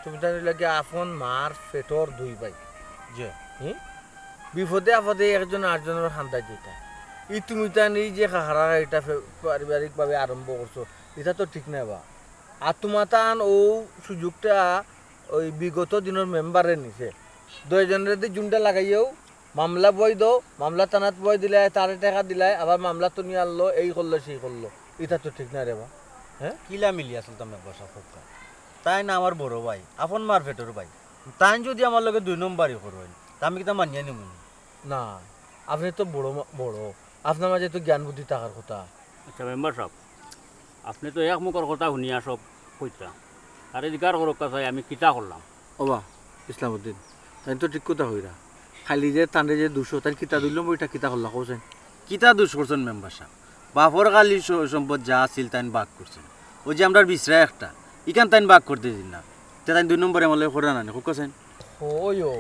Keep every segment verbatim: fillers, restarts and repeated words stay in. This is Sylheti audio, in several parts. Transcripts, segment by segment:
তুমি তাইন অইলা গিয়া আপন মার পেটর দুই ভাই। জি। হুম? বিপদে আপদে একজন আরজনর কান্দাত যাইতা। ই তুমি তাইন ই যে খাখারা ইটা ফে-, পারিবারিকভাবে আরম্ভ করছো, ইটা তো ঠিক নায় বা। আর তুমার তান অউ সুযোগটা ওই বিগত দিনর মেম্বারে নিছে। দুইজনরে দি জুন্ডা লাগাইয়াউ মামলা বওয়াই দেও, মামলা থানাত বওয়াই দিলায়, তারে টেকা দিলায়, আবার মামলা তো নিয়া আনলো, এই করলো, সেই করলো। ইটা তো ঠিক নায় রে বা। হ্যাঁ? কিলা মিলিয়া চলতাম মেম্বার সাব, কউক্কা। তাইন আমার বড় ভাই, আপন মার পেটর ভাই। তাইন যুদি আমার লগে দুই নম্বরি করইন, তে আমি কিতা মানিয়া নিমু নি? না, আপনে তো বড় মা-, বড়। আপনার মাঝে তো জ্ঞান বুদ্ধি থাকার কথা। আচ্ছা মেম্বার সাব, আপনে তো এক মুখর কথা হুনিয়া সব কইতরা। তারে জিকার করউক্কা চাই আমি কিতা করলাম? ওবা, ইসলামউদ্দিন, তাইন তো ঠিক কথা কইরা। খালি যে তানরে যে দুইশো, তাইন কিতা দুই নম্বরিটা কিতা করলা কওছাইন? কিতা দুষ করছইন মেম্বার সাব? বাপর খালি স-, সম্পদ যা আছিল তাইন ভাগ করছইন। অউ যে আমরার বিছরা একটা, ইখান তাইন ভাগ করতে দিলা না। তে তাইন দুই নম্বরি আমলে কররা না নি, কউক্কা চাইন। ওই ও,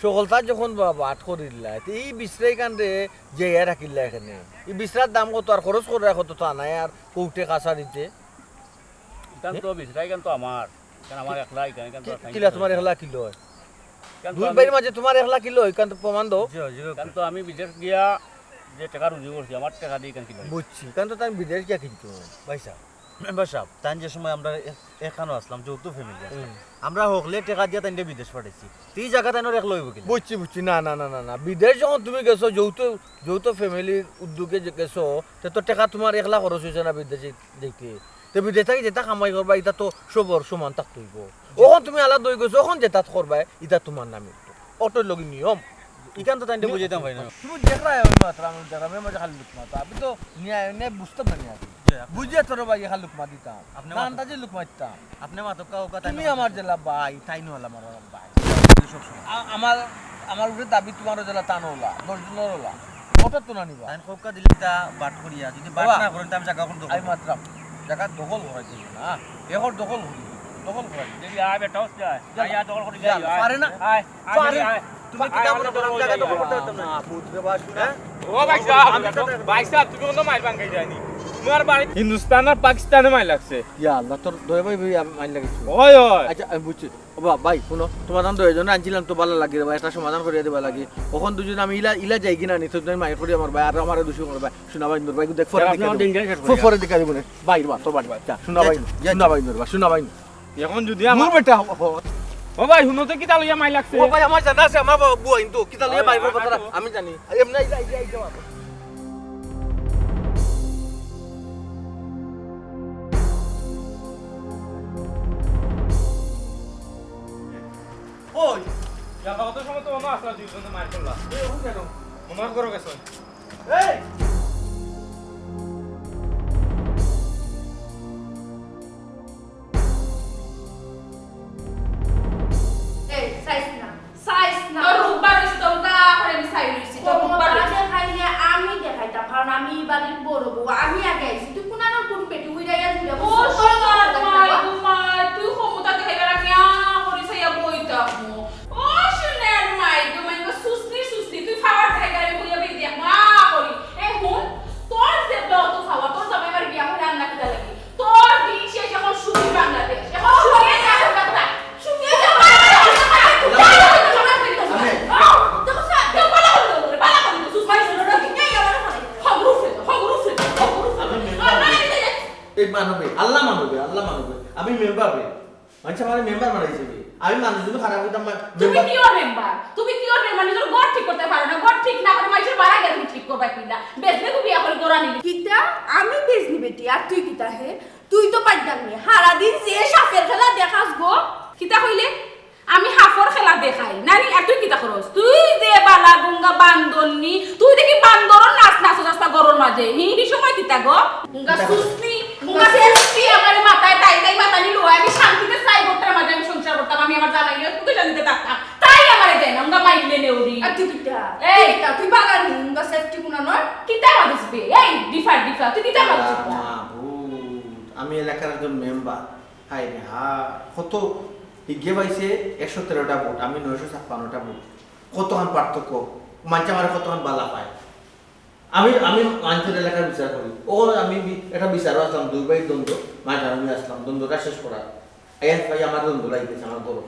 সকলতা যখন বা-, বাট করিলা, তে ই বিছরা ইখানরে যে ইয়া রাখিলা কেনে। ই বিছরার দাম কত আর খরচ কররা কত তা নাই আর কোর্টে কাছারিতে। ইখান তো বিছরা, ইখান তো আমার। ইখান আমার একলা, ইখান, ইখান তো কি-, আর কিলা তুমার একলা কিলা অয়? ইখান তো দুই আমি ভাইর মাঝে তুমার একলা কিলা অয়, ইখান তো প্রমাণ দেও। জি, জি, ইখান তো আমি বিদেশ গিয়া যে টেকা রুজি করছি, আমার টেকা দি ইখান কিনা। বুঝছি, ইখান তো তাইন বিদেশ গিয়া কিনছো। ভাই সাব, মেম্বার সাব, তাইন যে সময় আমরা এ-, একখানো আছলাম, যৌথ ফ্যামিলি আছলাম। হুম। আমরা হকলে টেকা দিয়া তাইনরে বিদেশ পাঠাইছি। তে ই জাগা তাইনর একলা অইবো কিলা? বুঝছি, বুঝছি। না, না, না, না, না। বিদেশ যখন তুমি গেছো, যৌথ, যৌথ ফ্যামিলির উদ্যোগে যে গেছো, তে তো টেকা তুমার একলা খরচ অইছে না বিদেশে যাইতে। তে বিদেশ থাকি যেতা কামাই করবায়, ইতা তো সবর সমান থাকতে অইবো। অখন তুমি আলাদা অই গেছো, অখন যেতা করবায়, ইতা তুমার নামে। অটাউ অইলো গি নিয়ম। ইখান তো তাইনরে বুঝাইতাম পারি না। তুমি দেখরায় অউ মাত্র, আমি দেখরাম, এর মাঝে খালি লুকমা। তো আমি তো নিয়া, নিয়া বুঝতাম না নিয়া। জি, আপনে বুঝিয়া তোর ভাই খালি লুকমা দিতাম। আপনে না, মাত্র আন্দাজে লুকমা দিতাম। আপনে মাত্র কাউ কথা তুমি আমার যেলা ভাই, তাইনও অইলা আমার ভাই। সব সময়। আ-, আমার, আমার উপরে দাবি তুমারও যেলা তানও অইলা, দশ জনর অইলা। অটাউ তো না নিবা। তাইন কউক্কা দিলে তা বাট করিয়া, যুদি বাট বাবা, না করইন, তে আমি জাগা অখন দখল আমি করমু। মাত্র জাগা দখল করাই দিমু না। অখন দখল করি, দখল করাই দিমু। দেখি, আয় বেটা, আয়। যা। আয়, আয়, দখল করি যা, যাই, আয়। পারে না? আয়, আয়, পারে। আয়। তুমি কিতা মনে করো, আমি জাগা দখল করতে পারতাম না? না, পুত রে বা, শুনে। হ্যাঁ? ও ভাই সাব, আমি তো ভাই সাব, তুমি কুনু মাইর ভাঙ্গাই যায়নি। তুমার বাড়ি হিন্দুস্তান আর পাকিস্তানে মাইর লাগছে। ইয়া আল্লাহ, তোর দয়া ভাই, ভাই, আমি মাইর লাগিছি। ওই, ওই। আচ্ছা, আমি বুঝছি। ও বা-, ভাই, হুনো, তুমার তান দুইজনরে আনছিলাম তো ভালা লাগি রে ভাই, একটা সমাধান করিয়া দিবার লাগি। অখন দুইজন আমি ইলা, ইলা যাইগি না নি, তো তুমি মাইর করি আমার ভাই, আর আমারে দুষি করো ভাই। শুনা ভাই, নুর ভাই, দেখ, পরে দেখা দিমু। পরে দেখা দিমু নে। ভাই, রে বা, তোর বাড়ি, ভাই। যা, শুনা ভাই, যা, যা। শুনা ভাই, নুর ভাই, শুনা ভাই। অখন যুদি আমার নুর বেটা, ও, ও। ও ভাই, হুনো তো কিতা লইয়া মাইর লাগছে? ও ভাই, আমার জানা আছে, আমার বা-, বুয়া হিন্দু, কিতা লইয়া মাইর কথা আমি জানি। এমনে ইলা, ইলা, ইলা, বাবা। ওই, ইয়া, কত সময় তো অনো আছলা, দুইজনে মাইর করলা। এই, অখন কেনে? মনে অয় ঘরো গেছে। এই! এই, চাইস না, চাইস না। তোর রূপ বার অইছে, তোর গা করে আমি চাই রইছি, তোর রূপ বার অইছে। ক্ষমতা দেখাইলে আমি দেখাইতাম, কারণ আমি ই বাড়ির বড় বউ, আমি আগে আইছি। তুই কুনানোর কুন পেটি উইরাইয়া দিলে? ও সোনার মাই গো মাই, তুই ক্ষমতা দেখাইবার আমি আ করি চাইয়া বই থাকমু। ও সোনার মাই গো মাই গো, সুসনি সুসনি, তুই পাওয়ার দেখাইবার আমি বইয়া বই দিয়া মা করি। এ হুন, তোর যে অত পাওয়ার, তোর জামাই আমার বিয়া করে আনলা কিতা লাগি? তোর দিন শেষ, অখন সুখী বাংলাদেশ। অখন সুখে থাক, সুখে থাক। এই মানবে, আল্লাহ মানবে, আল্লাহ মানবে। আমি মেম্বার বে, আল্লাহ মানবে। আমি মেম্বার বে। মানষে আমারে মেম্বার বানাইছে বে। আমি মানুষ যদি খারাপ অইতাম না, তুমি মেম্বার কিওর মেম্বার? তুমি কিওর মেম্বার? নিজর ঘর ঠিক করতে পারো না। ঘর ঠিক না করে মানষর বাড়া গিয়া তুমি ঠিক করবা কিলা? বেজনে তুমি এখন করা নিবি। কিতা? আমি বেজনি বেটি, আর তুই কিতা হে? তুই তো পাইতাম নি। হারা দিন যে সাপের খেলা দেখাস গো। কিতা কইলে? আমি সাপর খেলা দেখাই। নানি, আর তুই কিতা করস? তুই যে বালা গুঙ্গা বান্দরনি, তুই দেখি বান্দরর নাচ নাচো রাস্তা ঘরর মাঝে। হি, হি সময় কিতা গো? গুঙ্গা সুসনি, গুঙ্গা সুসনি, আমারে মাথায় তাই তাই মাথা নিল। আমি শান্তিতে চাই ঘরটার মাঝে আমি সংসার করতাম, আমি আমার জামাই লইয়া সুখে শান্তিতে থাকতাম। তাই আমারে দেয় না, গুঙ্গা মাইলে নেউরি। আর তুই কিতা? এই। তুই কিতা? তুই বালা নি, গুঙ্গা সেফটি কুনানোর? কিতা মারিস বে? এই, ডিফার, ডিফার, তুই কিতা মারিস বে? মাবুদ, আমি এলাকার একজন মেম্বার। হায় রে হায়, কত হিগে পাইছে একশো তেরোটা ভোট, আমি নয়শো ছাপ্পান্নটা ভোট। কতখান পার্থক্য, মানষে আমারে কতখান বালা পায়। আমি, আমি মানষর এলাকার বিচার করি। অখন আমি বি-, একটা বিচারো আছলাম, দুই ভাইর দ্বন্দ্ব, মাঝে আমি আছলাম, দ্বন্দ্বটা শেষ করার। এর ভাই আমার রুম ধরাই দিয়েছে আমার গরম।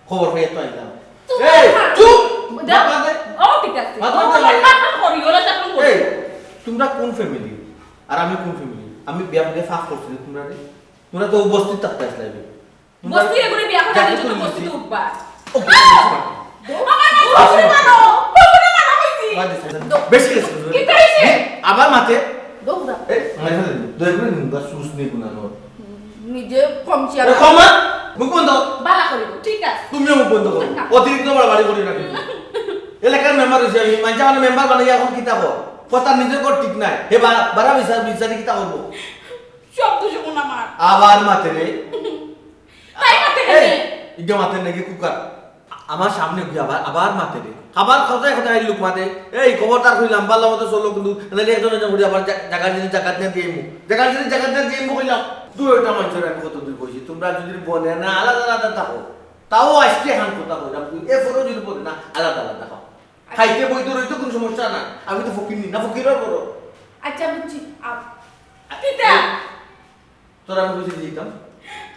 খবর পাইয়া তো আইলাম। তুই এই, খা। চুপ! দাও। বাবা দে। ও ঠিক আছে। বাবা ও, দে। বাবা করি, ওরা যখন করি। এই, তোমরা কোন ফ্যামিলি? আর আমি কোন ফ্যামিলি? আমি বিয়া করে ফাঁস করছি রে তোমরা রে। তোমরা তো বস্তিত থাকতে আসলে। বস্তি এগুলো বিয়া করে যাকে আনলে তো তুমি বস্তিতে বলছি। উঠবা। ওকে, বলছি না। আমার বউরে মারো, বউরে মারো কইছি। বাদ দে, বাদ দে। বেশি গেছে। কি করেছে? আবার মাতে। দৌড়া। এ, মাইরে ফেলে দিন। দয়া করে নিন, বা সুস নেই গুণা নয়। নিজে কমছি আর এ, ক্ষমা? মুখ বন্ধ। বালা করি, ঠিক আছে। তুমিও মুখ বন্ধ করো। অতিরিক্ত বাড়াবাড়ি করি না কিন্তু। এলাকার মেম্বার হইছি আমি, মানছে আমার মেম্বার বানাই এখন কিতা কর? কথা নিজের কর ঠিক নাই। হে বা-, বাড়া বিচার, বিচারি কিতা করবো? সব দুষ গুণ আমার। আবার মাতে রে। তাই মাতে এই, রে। ইগে মাতে নাকি কুকার? আমার সামনে গিয়ে আবার, আবার মাতে রে। আবার কথায় কথায় লোক মাতে। এই খবরদার কইলাম, ভালা মতো চলো কিন্তু, নাহলে একজন একজন করে আবার জা-, জাগার জিনিস জাগাত নিয়া দিমু। জাগার জিনিস জাগাত নিয়া দিমু কইলাম। দুইটা মানুষের আমি কত দূর কইছি, তোমরা যদি বনে না আলাদা আলাদা থাকো, তাও আজকে এখন কথা কইলাম, তুমি এ ফটো যদি বনে না আলাদা আলাদা খাও। খাইতে বইতে রইতে কোনো সমস্যা না, আমি তো ফকির নি, না ফকির আর বড়। আচ্ছা বুঝছি। আপ-, পিতা। তোরা আমি বুঝে দিতাম।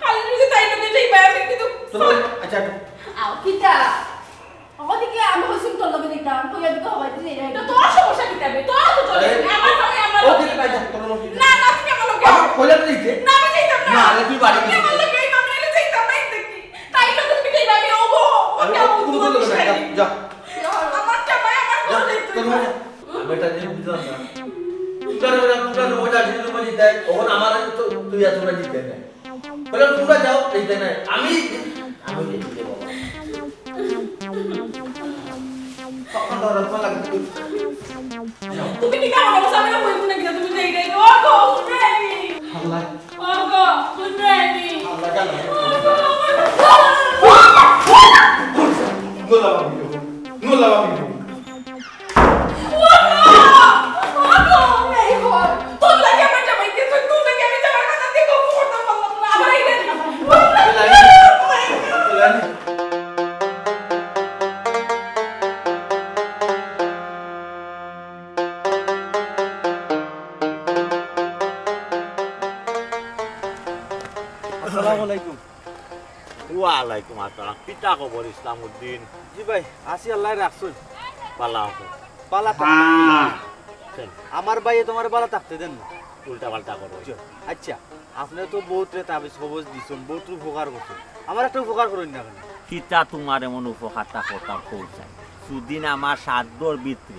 খালি যদি তাই লোকে যাই ভাই আমি কিন্তু তোরা, আচ্ছা, আও পিতা। ওদিকে আমি হইছি তোর লগে দিতাম, তুই এদিকে হবাই দিলি না। তো তোর সমস্যা কি থাকবে? তোর তো চলে। আরে, আমার সঙ্গে আমার ও লগে কি দিতাম। ভাই, তোর লগে না, না, তুই আমার লগে। আমি কইলাম দিতে। না, আমি যাইতাম না। না, আরে তুই বাড়ি তুই গেছিস। আমার লগে এই মামলা নিয়ে যাইতাম না, এই দেখি। তাই লোকে তুমি যাইবা, আমি ওবো। আরে, ওকে আমার কোনো দুটো কথা লোক নাই, যা, যা। আমার জামাই আমার যা, ঘরে যাইতে তোর হইবে। মনে, আমি এটা দিয়ে বুঝলাম না। তোমরা, তোমরা, তোমরা রোজ আসি, রোজ জিতে, ওখানে আমার তো তুই আর তোমরা জিতে না। বলে, "তোমরা যাও, এই যে নাই, আমি, আমি যেতে দেবো না।" তখন ধরো, তোমার লাগবে। যাও। তুমি কি কাম করছো? আমি না বলছি না কিনা, তুমি যাই যাই। ও গো, উঠবে নি। আল্লাহ। ও গো, উঠবে নি। আল্লাহ, জানো। ও গো, আমার গোলাম আমি, গোলাম আমি। আসসালামু আলাইকুম। ওয়ালাইকুম আসসালাম। কিতা খবর ইসলাম উদ্দিন? জি ভাই, আছি, আল্লায় রাখছইন। বালা আছো? বালা থাক-, আমার ভাইয়ে তোমারে বালা থাকতে দেন না। উল্টা পাল্টা করো। জি, আচ্ছা, আপনে তো বউতরে তাবিজ কবজ দিছইন, বউতরে উপকার করছইন, আমার একটা উপকার করইন না কেনে? কিতা তোমার এমন উপকারটা করতাম কও চাই? যুদি আমার সাধ্যর ভিতরে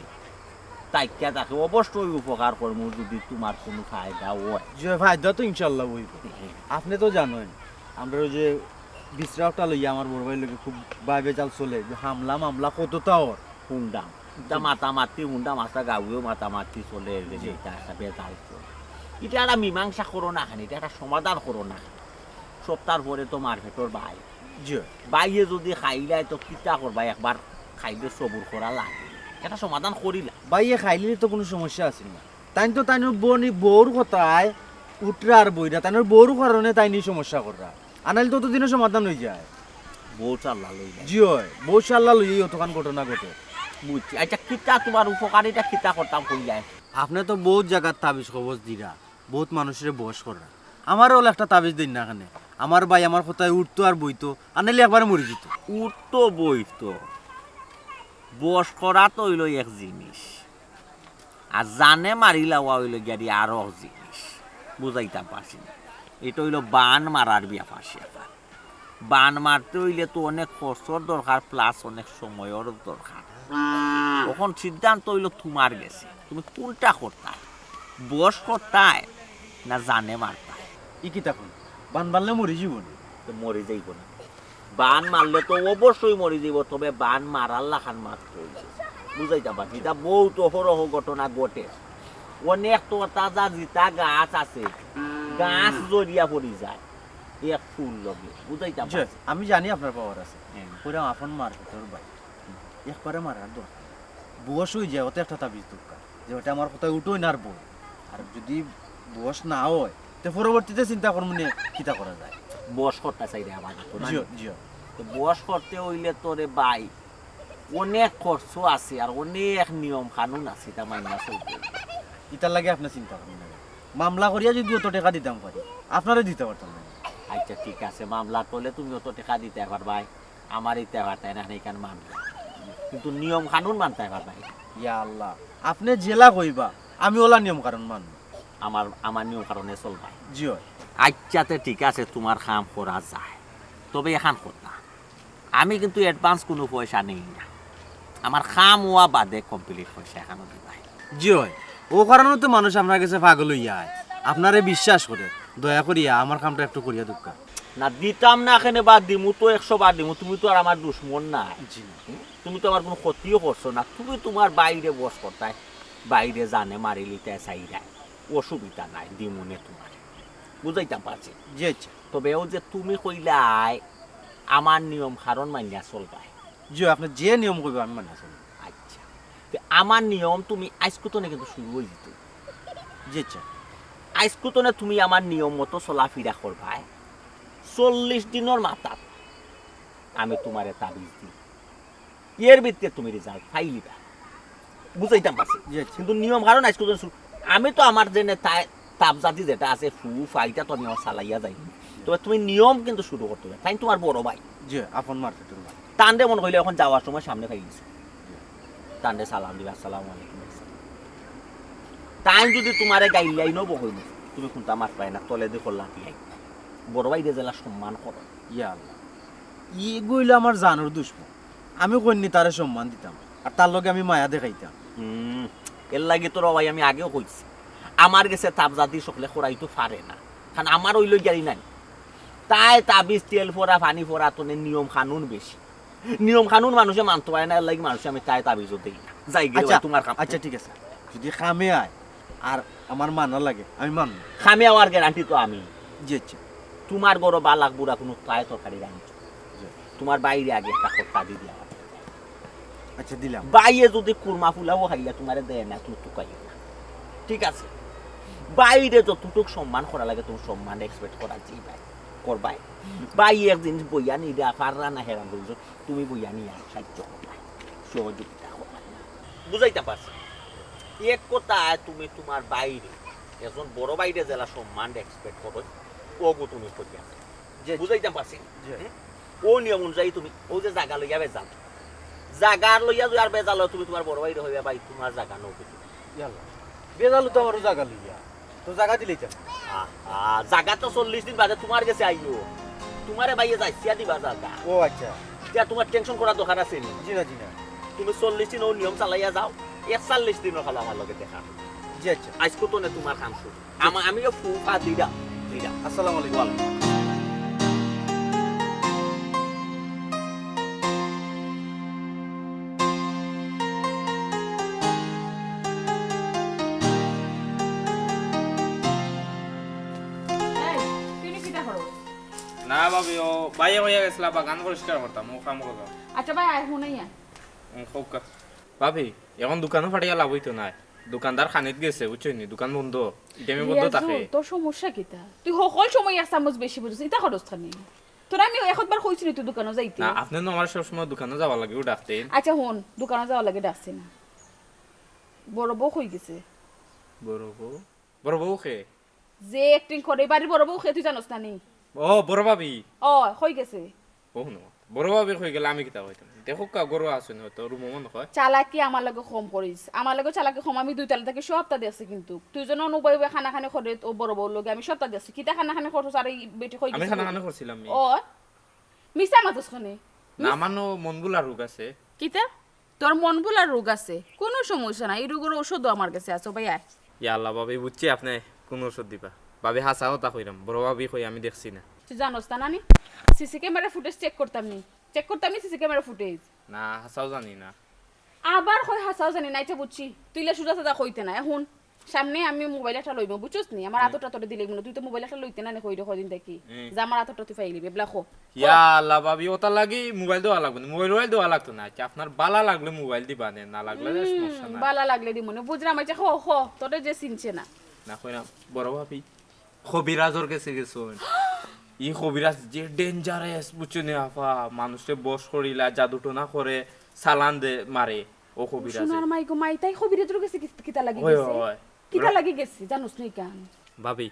থাকিয়া থাকে, অবশ্যই উপকার করমু যুদি তোমার কুনু ফায়দা অয়। জি, ফায়দা তো ইনশাআল্লাহ অইবো। আপনে তো জানইন, আমরার অউ যে বিছরাটা লইয়া আমার বড় ভাইর লগে খুব বায় বেজাল চলে, যে হামলা মামলা কততা অর। হুনরাম। ইতা মাতামাতি হুনরাম, আস্তা গাউয়েও মাতামাতি চলে, এর যে জি। ইতা একটা বেজাল চলে। ইটা একটা মীমাংসা করো না কেনে, ইটা একটা সমাধান করো না কেনে। সপ্তাহর পরে তো মার পেটর ভাই। জি। ভাইয়ে যুদি খাইলায় তো কিতা করবা, একবার খাইলে সবুর করা লাগে। একটা সমাধান করিলা। ভাইয়ে খাইলে তো কুনু সমস্যা আছিল না। তাইন তো তাইনর বনি-, বউর কথায় উঠরা আর বইরা, তাইনর বউর কারণে তাইন ই সমস্যা কররা। আনাইলে তো অতদিনে সমাধান অইযায়। বউ চাল্লা লইয়া। জি অয়, বউ চাল্লা লইয়াউ অতখান ঘটনা ঘটে। বুঝছি। আচ্ছা, কিতা তোমার উপকারিতা কিতা করতাম কইলায়? আপনে তো বউত জাগাত তাবিজ কবজ দিরা, বউত মানুষরে বশ কররা। আমারে অলা একটা তাবিজ দেইন না কেনে। আমার ভাই আমার কথায় উঠতো আর বইতো, আনাইলে একবারে মরি যিতো। উঠতো বইতো, বশ করা তো অইলো এক জিনিস, আর জানে মারিলাওয়া অইলো গিয়া আরো এক জিনিস। বুঝাইতাম পারছি না। ইটা অইলো বান মারার ব্যাপার স্যাপার। বান মারতে অইলে তো অনেক খরচর দরকার, plus অনেক সময়র দরকার। অখন সিদ্ধান্ত অইলো তোমার গেছে, তুমি কুনটা করতায়, বশ করতায় না জানে মারতায়? ই কিতা কইন? বান মারলে মরি যিবো নি? তো মরি যাইবো না। বান মারলে তো অবশ্যই মরি যাইবো, তবে বান মারার লাখান মারতে অইবো। বুঝাইতাম পারছি? ইটা বউত অহরহ ঘটনা ঘটে। অনেক তো তাজা জিতা গাছ আছে, গাছ ঝরিয়া পড়ি যায় এক ফুর লগে। বুঝাইতাম জি, পারছি? আমি জানি আপনার power আছে। হ্যাঁ। কইরাম আপন মার ভিতর ভাই। একবারে মারার দরকার। বশ অইযায়, অতে একটা তাবিজ দরকার। যে অটা আমার কথায় উঠইন আর বইন। আর যুদি বশ না অয়, তে পরবর্তীতে চিন্তা করমু নে কিতা করা যায়। বশ করতা চাইরে আবার তো না? জি, জি। তো বশ করতে অইলে তো রে ভাই, অনেক খরচ আছে আর অনেক নিয়ম কানুন আছে, ইটা মাইনা চলতে অইবো। ইটার লাগি আপনে চিন্তা করইন না। মামলা করিয়া যুদি অত টেকা দিতাম পারি, আপনারে দিতে পারতাম না। আচ্ছা, ঠিক আছে, মামলা করলে তুমি অত টেকা দিতে পারবায়, আমার এই তেবার তাই না, এখানে মামলা, কিন্তু নিয়ম কানুন মানতে পারবায়। ইয়া আল্লাহ, আপনে যেলা কইবা আমি ওলা নিয়ম কানুন মানমু। আমার আমার নিয়ম কানুনে চলবায়। জি অয়। আচ্ছা, তে ঠিক আছে, তোমার কাম করা যায়, তবে এখান কথা, আমি কিন্তু অ্যাডভান্স কোনো পয়সা নেই না, আমার কাম হওয়া বাদে কমপ্লিট পয়সা এখানো দিবায়। জি অয়, ও কারণে তো মানুষ আপনার গেছে পাগল অইয়া আয়, আপনারে বিশ্বাস করে। দয়া করিয়া আমার কামটা একটু করিয়া দেউক্কা। না, দিতাম না, এখানে বাদ দিমু তো, একশো বার দিমু, তুমি তো আর আমার দুশমন না। জি না। তুমি তো আমার কোনো ক্ষতিও করছো না, তুমি তোমার বাইরে বস করতায়, বাইরে জানে মারিলিতে চাইরায়, অসুবিধা নাই, দিমুনে তোমার, বুঝাইতাম পারছি। জি আচ্ছা। তবে ও যে তুমি কইলায় আমার নিয়ম কানুন মানিয়া চলবায়। জি অয়, আপনে যে নিয়ম কইবা আমি মানিয়া চলমু। আচ্ছা, তে আমার নিয়ম তুমি আইজকু তনে কিন্তু শুরু অই যেত। জি আচ্ছা। আইজকু তনে তুমি আমার নিয়ম মতো চলাফিরা করবায়, চল্লিশ দিনর মাথাত আমি তোমারে তাবিজ দিই, এর ভিতরে তুমি রেজাল্ট পাইলিবা, বুঝাইতাম পারছি। জি আচ্ছা। কিন্তু নিয়ম কানুন আইজকু তনে শুরু, আমি তো আমার জেনে তাই তাবজাতি যেটা আছে ফু ফাইটা তো আমি আমার চালাইয়া যাই, তবে তুমি নিয়ম কিন্তু শুরু করতে হবে, তাই তোমার বড় ভাই। জি, আপন মারফেটর ভাই। তানরে মনে কইলে এখন যাওয়ার সময় সামনে পাই গেছো, তানরে সালাম দিবা, "আসসালামু আলাইকুম।" তাই যদি তোমারে গাইল্লাইনও বকইনি, তুমি কোনটা মারবায় না, তলে দি কল্লা দিলাই, বড় ভাইরে যেলা সম্মান করো। ইয়া আল্লাহ, ইগু অইলো আমার জানর দুশমন। আমি কইনি তারে সম্মান দিতাম, আর তার লগে আমি মায়া দেখাইতাম। হুম, এর লাগি তোর ভাই আমি আগেও কইছি, আমার গেছে তাবজাতি সকলে করাইতো পারে না, কারণ আমার অইলো গিয়ারি নাই, তাই তাবিজ তেল ফোড়া পানি ফোড়া তনে নিয়ম কানুন বেশি। নিয়ম কানুন মানুষে মানতো পারে না, এর লাগি মানুষে আমি তাই তাবিজও দেই না। যাই গিয়ে আচ্ছা, তোমার কাম। আচ্ছা, ঠিক আছে, যদি কামে আয় আর আমার মানা লাগে আমি মানমু। কামে আওয়ার গ্যারান্টি তো আমি। জি আচ্ছা। তোমার ঘরো বালাক বুড়া কোনো তাই তরকারি রান্ধছো, তোমার বাইরে আগে একটা খোটা দি দিয়া। আচ্ছা, দিলাম। বাইয়ে যদি কুরমা ফুলাও খাইলা তোমারে দেয় না, তুমি তুকাইও না, ঠিক আছে? বাইরে যতটুক সম্মান করা লাগে তুমি সম্মান এক্সপেক্ট করা যাই ভাই, করবায়। ভাই এক জিনিস বইয়া নিরা পাররা না, হেরান করিছো, তুমি বইয়া নিয়া সাহায্য করবায়, সহযোগিতা করবায়, বুঝাইতাম পারছি। এক কথায় তুমি তোমার বাইরে একজন বড় বাইরে যেলা সম্মান এক্সপেক্ট করো, ওগু তুমি করিয়া। জি। বুঝাইতাম পারছি। জি। হুম? ও নিয়ম অনুযায়ী তুমি ওই যে জাগা লইয়া বেজাল, জাগা লইয়া যদি আর বেজাল হয়, তুমি তোমার বড় বাইরে হইবা, ভাই তোমার জাগা নেও কিছু। ইয়াল্লা, বেজালু তো আমারও জাগা লইয়া, তো জাগা দিলেই তো। আ, আ, জাগা তো চল্লিশ দিন বাদে তোমার গেছে আইও, তোমারে বাইয়ে যাইছিয়া দিবা জাগা। ও আচ্ছা। ইটা তোমার টেনশন করার দরকার আছে নি? জি না, জি না। তুমি চল্লিশ দিন ও নিয়ম চালাইয়া যাও, একচল্লিশ দিনর খালি আমার লগে দেখা। জি আচ্ছা। আইজকু তনে তোমার কাম শুরু। আমা-, আমিও ফুফা দিরা, দিরা। আসসালামু আলাইকুম। এই, তুই নি কিতা করস? না ভাবি, ও ভাইয়ে কইয়া গেছিলা বাগান পরিষ্কার করতাম, ও কাম করো। আচ্ছা ভাই, আয়, হুনাই আয়। উম, কউক্কা। ভাবি, এখন দোকানো ফাটিয়া লাভ অইতো নায়। দোকানদার খানিত গেছে, বুঝছো নি? দোকান বন্ধ। ইটাইমে বন্ধ থাকে। তোর সমস্যা কিতা? তুই হকল সময় এক চামচ বেশি বুঝস, ইতা করস খানি। তোর আমি একবার কইছি নি তুই দোকানো যাইতে? না, আপনে তো আমারে সবসময় দোকানো যাওয়ার লাগিউ ডাকতেন। আচ্ছা হুন, দোকানো যাওয়ার লাগি ডাকছি না। বড় বউ কই গেছে? বড় বউ? বড় বউ কে? যে অ্যাক্টিং করে, বাড়ির বড় বউ কে তুই জানোস না নি? ও, বড় ভাবি। ও, কই গেছে? ও হুনো, বড় ভাবি কই গেলে আমি কিতা কইতাম? দেখউক্কা, ঘরো আছে না, তো রুমো মনে হয়। চালাকি আমার লগে কম করিস, আমার লগে চালাকি কম। আমি দুই তালা থাকি সবটা দেখছি, কিন্তু তুই যেন উবাই উবাই কানাকানি করে ও বড় বউর লগে, আমি সবটা দেখছি। কিতা কানাকানি করছস আর এই বেটি কই আমি গেছে? কানাকানি করছিলাম নি। ও, মিছা মাতস খানি। না, আমার নু মন ভুলার রোগ আছে। কিতা? তোর মন ভুলার রোগ আছে? কোনো সমস্যা নাই, এই রোগর ঔষধও আমার গেছে আছে। ও ভাই আয়। ইয়া আল্লাহ, ভাবি, বুঝছি আপনে কোন ঔষধ দিবা। ভাবি, হাছা কথা কইরাম, বড় ভাবি কই আমি দেখছি না। তুই জানোস না নানি, সিসি ক্যামেরা ফুটেজ চেক করতাম নি, চেক করতাম নি সিসি ক্যামেরা ফুটেজ। না, হাছাও জানি না। আবার কই হাছাও জানি না, আচ্ছা বুঝছি, তুই ইলা সুজা সাদা কইতে না। এখন সামনে আমি মোবাইল একটা লইমু, বুঝছস নি? আমার আতরটা তোরে দিলে মনে, তুই তো মোবাইল একটা লইতে না নি, কই রে কদিন থাকি, হুম। যে আমার আতরটা তুই পাইলিবে, এবলা কো। ইয়া আল্লাহ, ভাবি, ওটা লাগি মোবাইল দেওয়া লাগবে না, মোবাইল মোবাইল দেওয়া লাগতো না। আচ্ছা, আপনার বালা লাগলে মোবাইল দিবা নে, না লাগলে সমস্যা না। বালা লাগলে দিমু নে, বুঝলাম। আচ্ছা, ক, ক, তোরে যে চিনছে না। না কইরাম, বড় ভাবি, কবিরাজর গেছে গেছইন। ই কবিরাজ যে ডেঞ্জারাস, বুঝছো নি আফা? মানুষরে বশ করিলা, জাদু টোনা করে, চালান দে, মারে। ও কবিরাজ। সোনার মাই গো মাই, তাই কবিরাজর গেছে কি-, কিতা লাগি ওই, গেছে? ওই, ওই। কিতা লাগি গেছে, জানোস নি কান? ভাবি,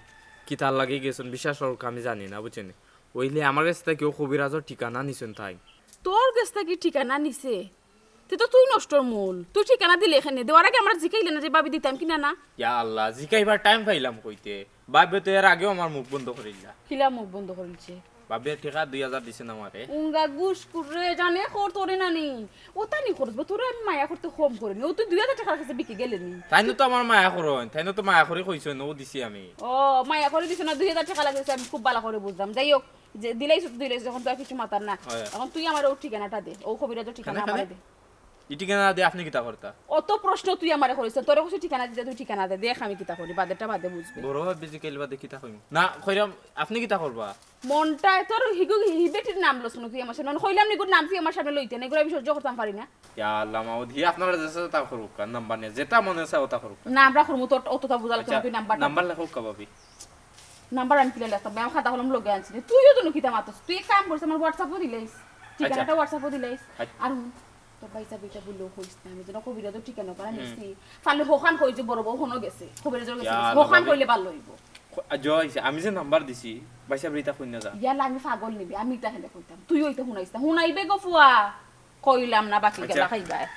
কিতার লাগি গেছইন, বিশ্বাস করো, আমি জানি না, বুঝছো নি? অইলে আমার গেছ থাকি অউ কবিরাজর ঠিকানা নিছইন তাইন। তোর গেছ থাকি ঠিকানা নিছে? তে তো তুই নষ্টর মূল। তুই ঠিকানা দিলে কেনে? দেওয়ার আগে আমরারে জিকাইলে না যে ভাবি দিতাম কি না না? ইয়া আল্লাহ, জিকাইবার টাইম পাইলাম কইতে। ভাবিয়ে তো এর আগেও আমার মুখ বন্ধ করিলা। কিলা মুখ বন্ধ করিলছে? ভাবিয়ে টেকা দুই হাজার দিছইন আমারে। উঙ্গা গুস কুরে জানে খর তোরে নানি। অতা নি খরচ বা, তোরে আমি মায়া করতে কম করিনি। অউ তুই দুই হাজার টেকার গেছে বিকি গেলে নি। তাইন তো আমার মায়া করইন, তাইন তো মায়া করি কইছইন, অউ দিছি আমি। ও, মায়া করি দিছো না, দুই হাজার টেকা লাগছে, আমি খুব ভালা করি বুঝলাম। যাই হোক, যে দিলাইছ তো দিলাইছ, অখন তো আর কিছু মাতার না। অয়। অখন তুই আমারে অউ ঠিকানাটা দে, অউ কবিরাজর ঠিকানা কেনে, আমারে কেনে? দে। ই ঠিকানা দে, আপনে কিতা করতা? অত প্রশ্ন তুই আমারে করিস না, তোরে কইছি ঠিকানা দিতে, তুই ঠিকানা দে, দেখ আমি কিতা করি, বাদেরটা বাদে বুঝবে। বড় ভাবি যে কেলবা দে কিতা কইমু? না, কইরাম, আপনে কিতা করবা? মনটা তোর হিগু হি বেটির নাম লস না তুই আমার সামনে, মানে কইলাম নি গুর নাম তুই আমার সামনে লইতে না, এগুলা আমি সহ্য করতাম পারি না। ইয়া আল্লাহ মাবুদ, হি আপনারা যেতা তা করুক, আর নাম্বার নিয়া যেতা মনে চায় অতা করুক। না, আমরা করমু, তোর অতটা বুঝা লাগতো না, আচ্ছা, তুই নাম্বারটা নাম্বার দে। লেখো কা ভাবি। নাম্বার আমি কিলা লেখতাম? আমি খাতা কলম লগে আনছি না। তুইও তো কিতা মাতস। তুই এক কাম করিস, আমার WhatsApp-ও দিলাইস। ঠিকানাটা আচ্ছা। WhatsApp-ও দিলাইস। আচ্ছা। আর হুন, তোর ভাইসাব ইটা বললেও কইস না। আমি যেন কবিরাজর ঠিকানা ওখানে হুম। নিছি। পারলে হখান কই যে বড় বউ হনো গেছে। কবিরাজর গেছে। ইয়া আল্লাহ, হখান ভাবি। কইলে ভালা অইবো। খ-, আ, জয় হইছে। আমি যে নাম্বার দিছি, ভাইসাবরে ইতা কইন না যা। ইয়ালা আমি পাগল নিবি। আমি ইতা হেলে কইতাম। তুইও ইতা হুনাইস না। হুনাইবে গো ফুয়া। কইলাম না বাকি আচ্ছা। গেলা খাইবায়।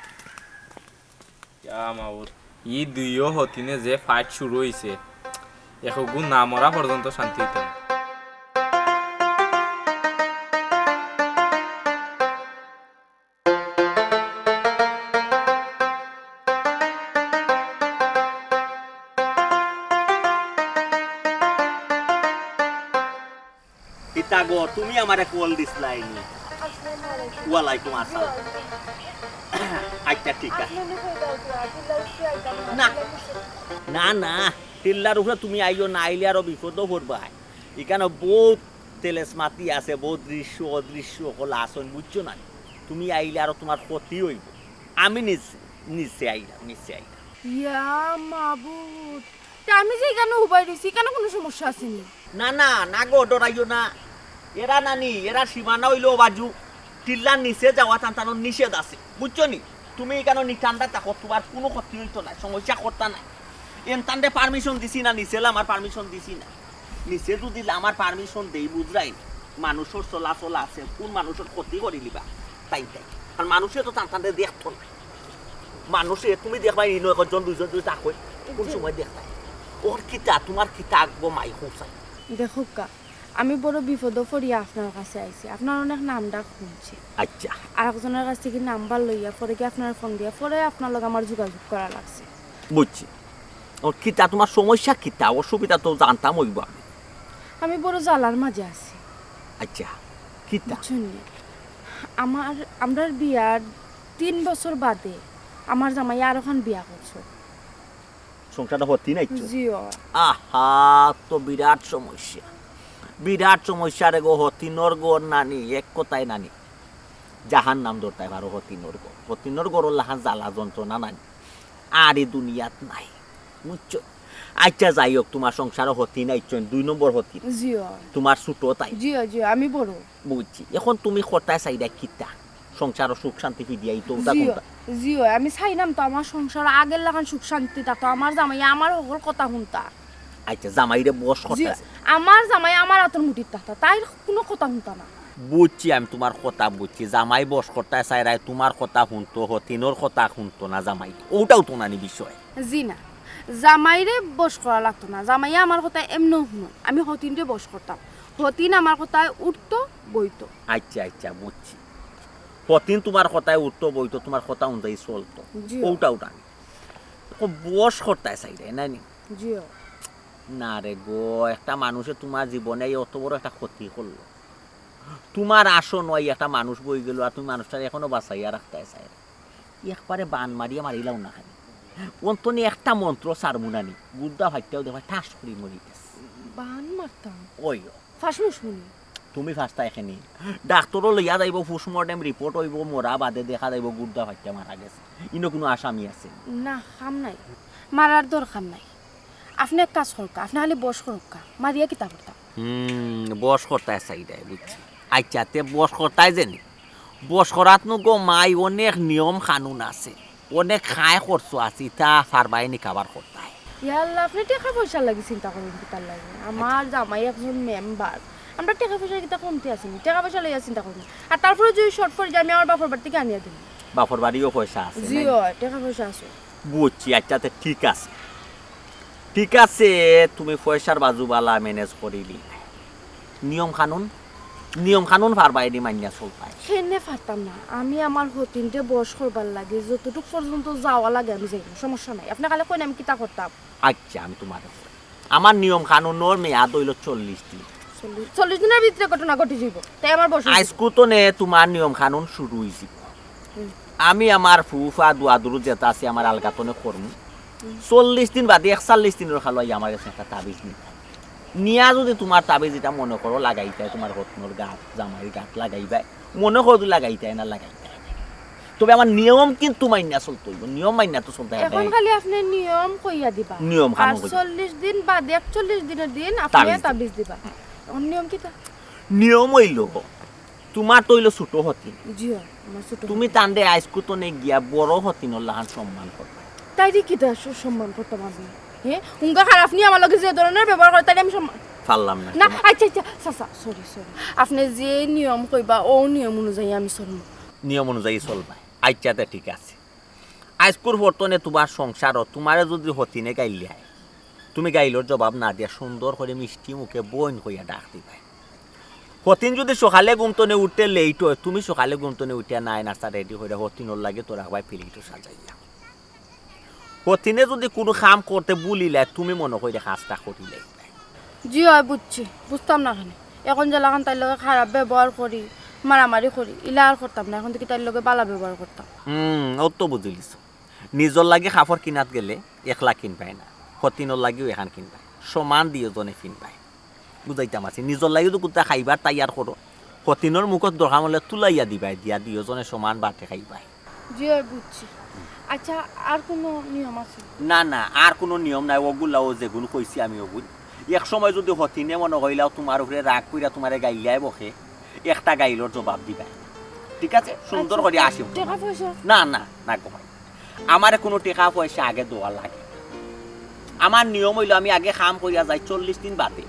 ইয়া মাবুদ, ই দুইও হতিনে যে ফাইট শুরু অইছে, একগু না মরা পর্যন্ত শান্তি অইতো না। কিতা গো, তুমি আমারে কল দিছলায় নি? ওয়ালাইকুম আসসালাম। আচ্ছা, ঠিক আছে। না, না, না, টিল্লার উপরে তুমি আইও না, আইলে আরো বিপদো পড়বায়। ইখানো বউত তেলেসমাতি আছে, বউত দৃশ্য অদৃশ্য অকল আছইন, বুঝছো না? তুমি আইলে আরো তুমার ক্ষতি অইবো। আমি নিচে, নিচে আইলাম, নিচে আইলাম। ইয়া মাবুদ, তে আমি যে ইখানো উবাই রইছি, ইখানো কুনু সমস্যা আছে নি? না, না, না গো, ডরাইও না। এরা নানি, এরা সীমানা অইলো বাজু। টিল্লার নিচে যাওয়া তান তানর নিষেধ আছে, বুঝছো নি? তুমি ইখানো নিঠান্ডা থাকো, তুমার কুনু ক্ষতি অইতো নায়, সমস্যা করতা নায়। এন তানরে permission দিছি না, নিচে লামার permission দিছি না। নিচে যুদি লামার permission দেই, বুঝরায় নি? মানুষর চলাচল আছে, কুন মানুষর ক্ষতি করিলিবা, তাইন তাইন। আর মানুষে তো তান তানরে দেখতো না। মানুষে, তুমি দেখবায়, ইনো একজন দুইজন যুদি থাকইন, কুন সময় দেখতায়? ওর কিতা, তুমার কিতা আগবো মাই হুসাই? দেখউক্কা, আমি বড় বিপদো পড়িয়া আপনার কাছে আইছি। আপনার অনেক নাম ডাক হুনছি। আচ্ছা। আরকজনর কাছ থাকি নাম্বার লইয়া পরে গিয়া আপনারে ফোন দিয়া পরে আপনার লগে আমার যোগাযোগ করা লাগছে। বুঝছি। ওর কিতা, তুমার সমস্যা কিতা, অসুবিধা তো জানতাম অইবো আমি। আমি বড় জ্বালার মাঝে আছি। আচ্ছা, কিতা? বুঝছইন নি? আমার, আমরার বিয়ার তিন বছর বাদে আমার জামাইয়ে আরোখান বিয়া করছে। সংসারো হতিন আইছে? জি অয়। আহা, তো বিরাট সমস্যা। বিরাট সমস্যা রে গো, হতিনর ঘর নানি, এক কথায় নানি। জাহান্নাম ধরতায় পারো হতিনর ঘর। হতিনর ঘরর লাখান জ্বালা যন্ত্রণা নানি। আর ই দুনিয়াত নাই। বুঝছো? আচ্ছা, যাই হোক, তুমার সংসারো হতিন আইছইন, দুই নম্বর হতিন। জি অয়। তুমার ছোট তাই। জি অয়, জি অয়, আমি বড়। বুঝছি। এখন তুমি করতায় চাইরায় কিতা? সংসারো সুখ শান্তি ফিরিয়া আইতো, ওটা জি অয়, কোনটা? জি অয়, আমি চাইরাম তো আমার সংসারো আগের লাখান সুখ শান্তি থাকতো, আমার জামাইয়ে আমার হকল কথা হুনতা। আচ্ছা, জামাইরে বশ জি করতায় অয়, চাই। আমার জামাই আমার আতর মুঠিত থাকতা, তাইর কুনু কথা হুনতা না। বুঝছি, আমি তুমার কথা বুঝছি। জামাই বশ করতায় চাইরায়, তুমার কথা হুনতো, হতিনর কথা হুনতো না জামাই। ওটাও তো নানি বিষয়। জি না, জামাইরে বশ করা লাগতো না। জামাইয়ে আমার কথা এমনেও হুনইন। আমি হতিনরে বশ করতাম। হতিন আমার কথায় উঠতো, বইতো। আচ্ছা, আচ্ছা, বুঝছি। হতিন তুমার কথায় উঠতো, বইতো, তুমার কথা অনুযায়ী চলতো। জি। ওটা, ওটা। ও বশ করতায় চাইরায়, নানি? জি। না রে গো, একটা মানুষে তুমার জীবনে এই অত বড় একটা ক্ষতি করলো। তুমার আসন অই একটা মানুষ বই গেলো, আর তুমি মানুষটারে এখনো বাঁচাইয়া রাখতায় চাইরায়। একবারে বান মারিয়া মারিলাও না খালি। অন্তনে একটা মন্ত্র ছাড়মু নানি, গুদ্দা ফাটিয়াও দেখবায় ঠাস করি মরি গেছে। বান মারতাম? ওই। ফাঁসমুসমুনি। তুমি ফাঁসতায় কেনে? ডাক্তরো লইয়া যাইবো, postmortem report অইবো, মরা বাদে দেখা যাইবো গুদ্দা ফাটিয়া মারা গেছে। ইনো কুনু আসামি আছে? না, কাম নাই। মারার দরকার নাই। আপনে এক কাজ করউক্কা, আপনে খালি বশ করউক্কা। মারিয়া কিতা করতাম? হুম, বশ করতায় চাইরায়, বুঝছি। আইচ্ছা, তে বশ করতায় যেনি। বশ করাত নু গো মাই অনেক নিয়ম কানুন আছে, অনেক খায় খরচ আছে, ইতা পারবায়নি cover করতায়। ইয়া আল্লাহ, আপনে টেকা পয়সার লাগি চিন্তা করইন কিতার লাগি? আমার জামাই একজন মেম্বার, আমরা টেকা পয়সা কিতা কমতি আছে নি? টেকা পয়সা লইয়া চিন্তা করি না। আর তারপরে যদি শর্ট পড়ি যায়, আমি আমার বাপর বাড়ি থাকি আনিয়া দিমু। বাপর বাড়িও পয়সা আছে জি নাই? অয়, টেকা পয়সা আছে। বুঝছি, আচ্ছা, তে ঠিক আছে, ঠিক আছে, তুমি পয়সার বাজু বালা ম্যানেজ করিলি। নিয়ম কানুন, নিয়ম কানুন পারবায় নি মানিয়া চলতায়? কেনে পারতাম না? আমি আমার হতিনরে বশ করবার লাগি যতটুক পর্যন্ত যাওয়া লাগে আমি যাইমু, সমস্যা নাই। আপনে খালি কইন আমি কিতা করতাম। আচ্ছা, আমি তুমারে কই। আমার নিয়ম কানুনর মেয়াদ অইলো চল্লিশ দিন। চল্লিশ, চল্লিশ দিনর ভিতরে ঘটনা ঘটি যাইবো, তাই আমার বশ অইছে। আইজকু তনে তুমার নিয়ম কানুন শুরু অইছে। হুম। আমি আমার ফুফা দুয়াদুরু যেতা আছে আমার আলগাতনে করমু। হুম। চল্লিশ দিন বাদে একচল্লিশ দিনর খালো আইয়া আমার গেছে একটা তাবিজ নিতায়। নিয়া যদি তুমার তাবিজ ইটা মনে করো লাগাইতায়, তুমার হতিনর গাত, জামাইর গাত লাগাইবায়, মনে করো যদি লাগাইতায় না লাগাইতায়, তবে আমার নিয়ম কিন্তু মাইন্না চলতে অইবো, নিয়ম মাইন্না তো চলতে অইবো। এখন খালি আপনে নিয়ম কইয়া দিবা। নিয়ম কানুন আর কইয়া। চল্লিশ দিন বাদে, একচল্লিশ দিনর দিন আপনে তাবিজ দিবা। তাবিজ দিবা। এখন নিয়ম কিতা? নিয়ম অইলো, তুমার তো অইলো ছোট হতিন। জি অয়, আমার ছোট তুমি হতিন। তানরে আইজকু তনে গিয়া বড় হতিনর লাখান সম্মান করবায়। তাইরে কিতা স-, সম্মান করতাম আমি? হে? হুঙ্গা খারাপ নি আমার লগে যে ধরনর ব্যবহার করে, তাইরে আমি সম্মান পারলাম না। না, আচ্ছা, আচ্ছা, চাচা, সরি, সরি। আপনে যে নিয়ম কইবা, অউ নিয়ম অনুযায়ী আমি চলমু। নিয়ম অনুযায়ী চলবায়। আচ্ছা, তে ঠিক আছে। আইজকুর পর তনে তুমার সংসারো তুমারে যদি হতিনে গাইল্লায়, তুমি গাইলর জবাব না দিয়া সুন্দর করি মিষ্টি মুখে বইন কইয়া ডাক দিবায়। হতিন যদি সকালে ঘুম তনে উঠতে লেট অয়, তুমি সকালে ঘুম তনে উঠিয়া নায় নাস্তা রেডি করিয়া হতিনর লাগি তো রাখবায় প্লেটো সাজাইয়া। হতিনে যদি কুনু কাম করতে ভুলিলায়, তুমি মনে করি কাজটা করিলাইবায়। জি অয়, বুঝছি, বুঝতাম না কেনে। এখন যেলাখান তাইর লগে খারাপ ব্যবহার করি, মারামারি করি, ইলা আর করতাম না। এখন থাকি তাইর লগে বালা ব্যবহার করতাম। হুম, অউ তো বুঝিলিছো। নিজর লাগি কাপড় কিনাত গেলে একলা কিনবায় না, হতিনর লাগিও এখান কিনবায়, সমান দুইওজনে কিনবায়। বুঝাইতাম আছি, নিজর লাগি তো কুন্তা খাইবার তৈয়ার করো, হতিনর মুখত দরকার অইলে তুলাইয়া দিবায়, দিয়া দুইওজনে সমান বাটে খাইবায়। জি অয়, বুঝছি। আচ্ছা, আর কুনু নিয়ম আছে? না, না, আর কুনু নিয়ম নাই, অগুলাউ যেগুন কইছি আমি অগুন। এক সময় যদি হতিনে মনো করিলাও তুমার উপরে রাগ করিয়া তুমারে গাইল্লায় বকে, একটা গাইলর জবাব দিবায়। ঠিক আছে? সুন্দর আচ্ছা, করি আসি। টেকা পয়সা? না, না, না গো ভাই। আমারে কুনু টেকা পয়সা আগে দেওয়া লাগে না। আমার নিয়ম অইলো আমি আগে কাম করিয়া যাই চল্লিশ দিন বাদে,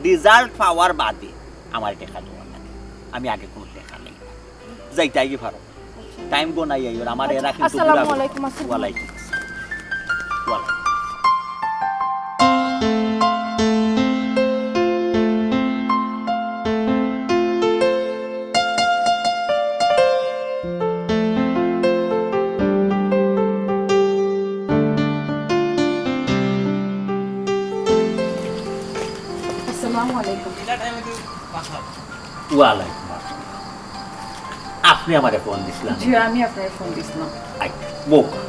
রেজাল্ট পাওয়ার বাদে আমারে টেকা দেওয়া লাগে। আমি আগে কুনু টেকা নেই না। যাইতায় গি পারো। টাইম গনাই আইও, আমার আচ্ছা, এরা কিন্তু আসসালামু ঘুরাঘুরি। আলাইকুম, আসসালাম। ওয়ালাইকুম আসসালাম। ওয়ালাইকুম। আসসালামু আলাইকুম। ওয়ালাইকুম আসসালাম। আপনে আমারে ফোন দিছিলা? জি, আমি আপনারে ফোন দিছিলাম। আই, বউক্কা।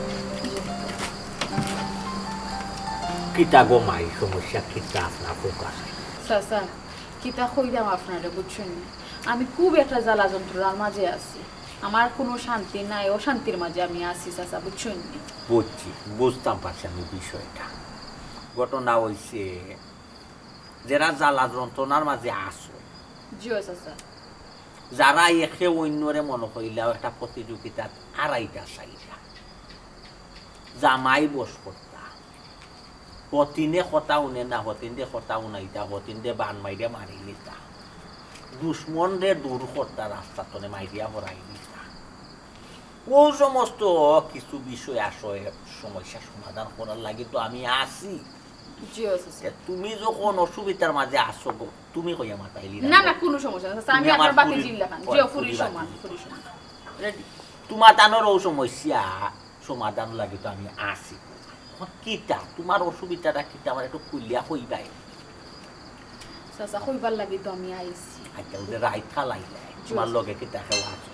কিতা গো মাই, সমস্যা কিতা আপনার ফোকাস? চাচা, কিতা কইরাম আপনারে, বুঝছইন নি? আমি খুব একটা জ্বালা যন্ত্রণার মাঝে আছি। আমার কুনু শান্তি নাই, অশান্তির মাঝে আমি আছি চাচা, বুঝছইন নি? বুঝছি, বুঝতাম পারছি আমি বিষয়টা। ঘটনা অইছে, যেরা জ্বালা যন্ত্রণার মাঝে আছো, জি অয় চাচা। যারা একে অইন্যরে মনো করিলাও একটা প্রতিযোগিতাত আড়াইটা চাইরা, জামাই বশ করতা, হতিনে কথা হুনে না, হতিনরে কথা হুনাইতা, হতিনরে বান মারিয়া মারি নিতা, দুশমনরে দূর করতা, রাস্তা তনে মারিয়া হরাই নিতা। অউ সমস্ত কিছু বিষয় আশয় সমস্যা সমাধান করার লাগি তো আমি আছি। জি অয় চাচা। তে তুমি যখন অসুবিধার মাঝে আছো গো, তুমি কইয়া মাতাইলি না। না, না, কুনু সমস্যা নাই চাচা, আমি আপনার বাতি জিল্লা খান। জি, ফুরি সমান, ফুরি সমান। রেডি। তুমার তানর অউ সমস্যা সমাধান লাগি তো আমি আছি। এখন কিতা, তুমার অসুবিধাটা কিতা, আমারে একটু খুলিয়া কইবায়? চাচা, কইবার লাগি তো আমি আইছি। আচ্ছা, অউ যে রাইত খাল আইলায়, তুমার লগে কিতা কেউ আছে?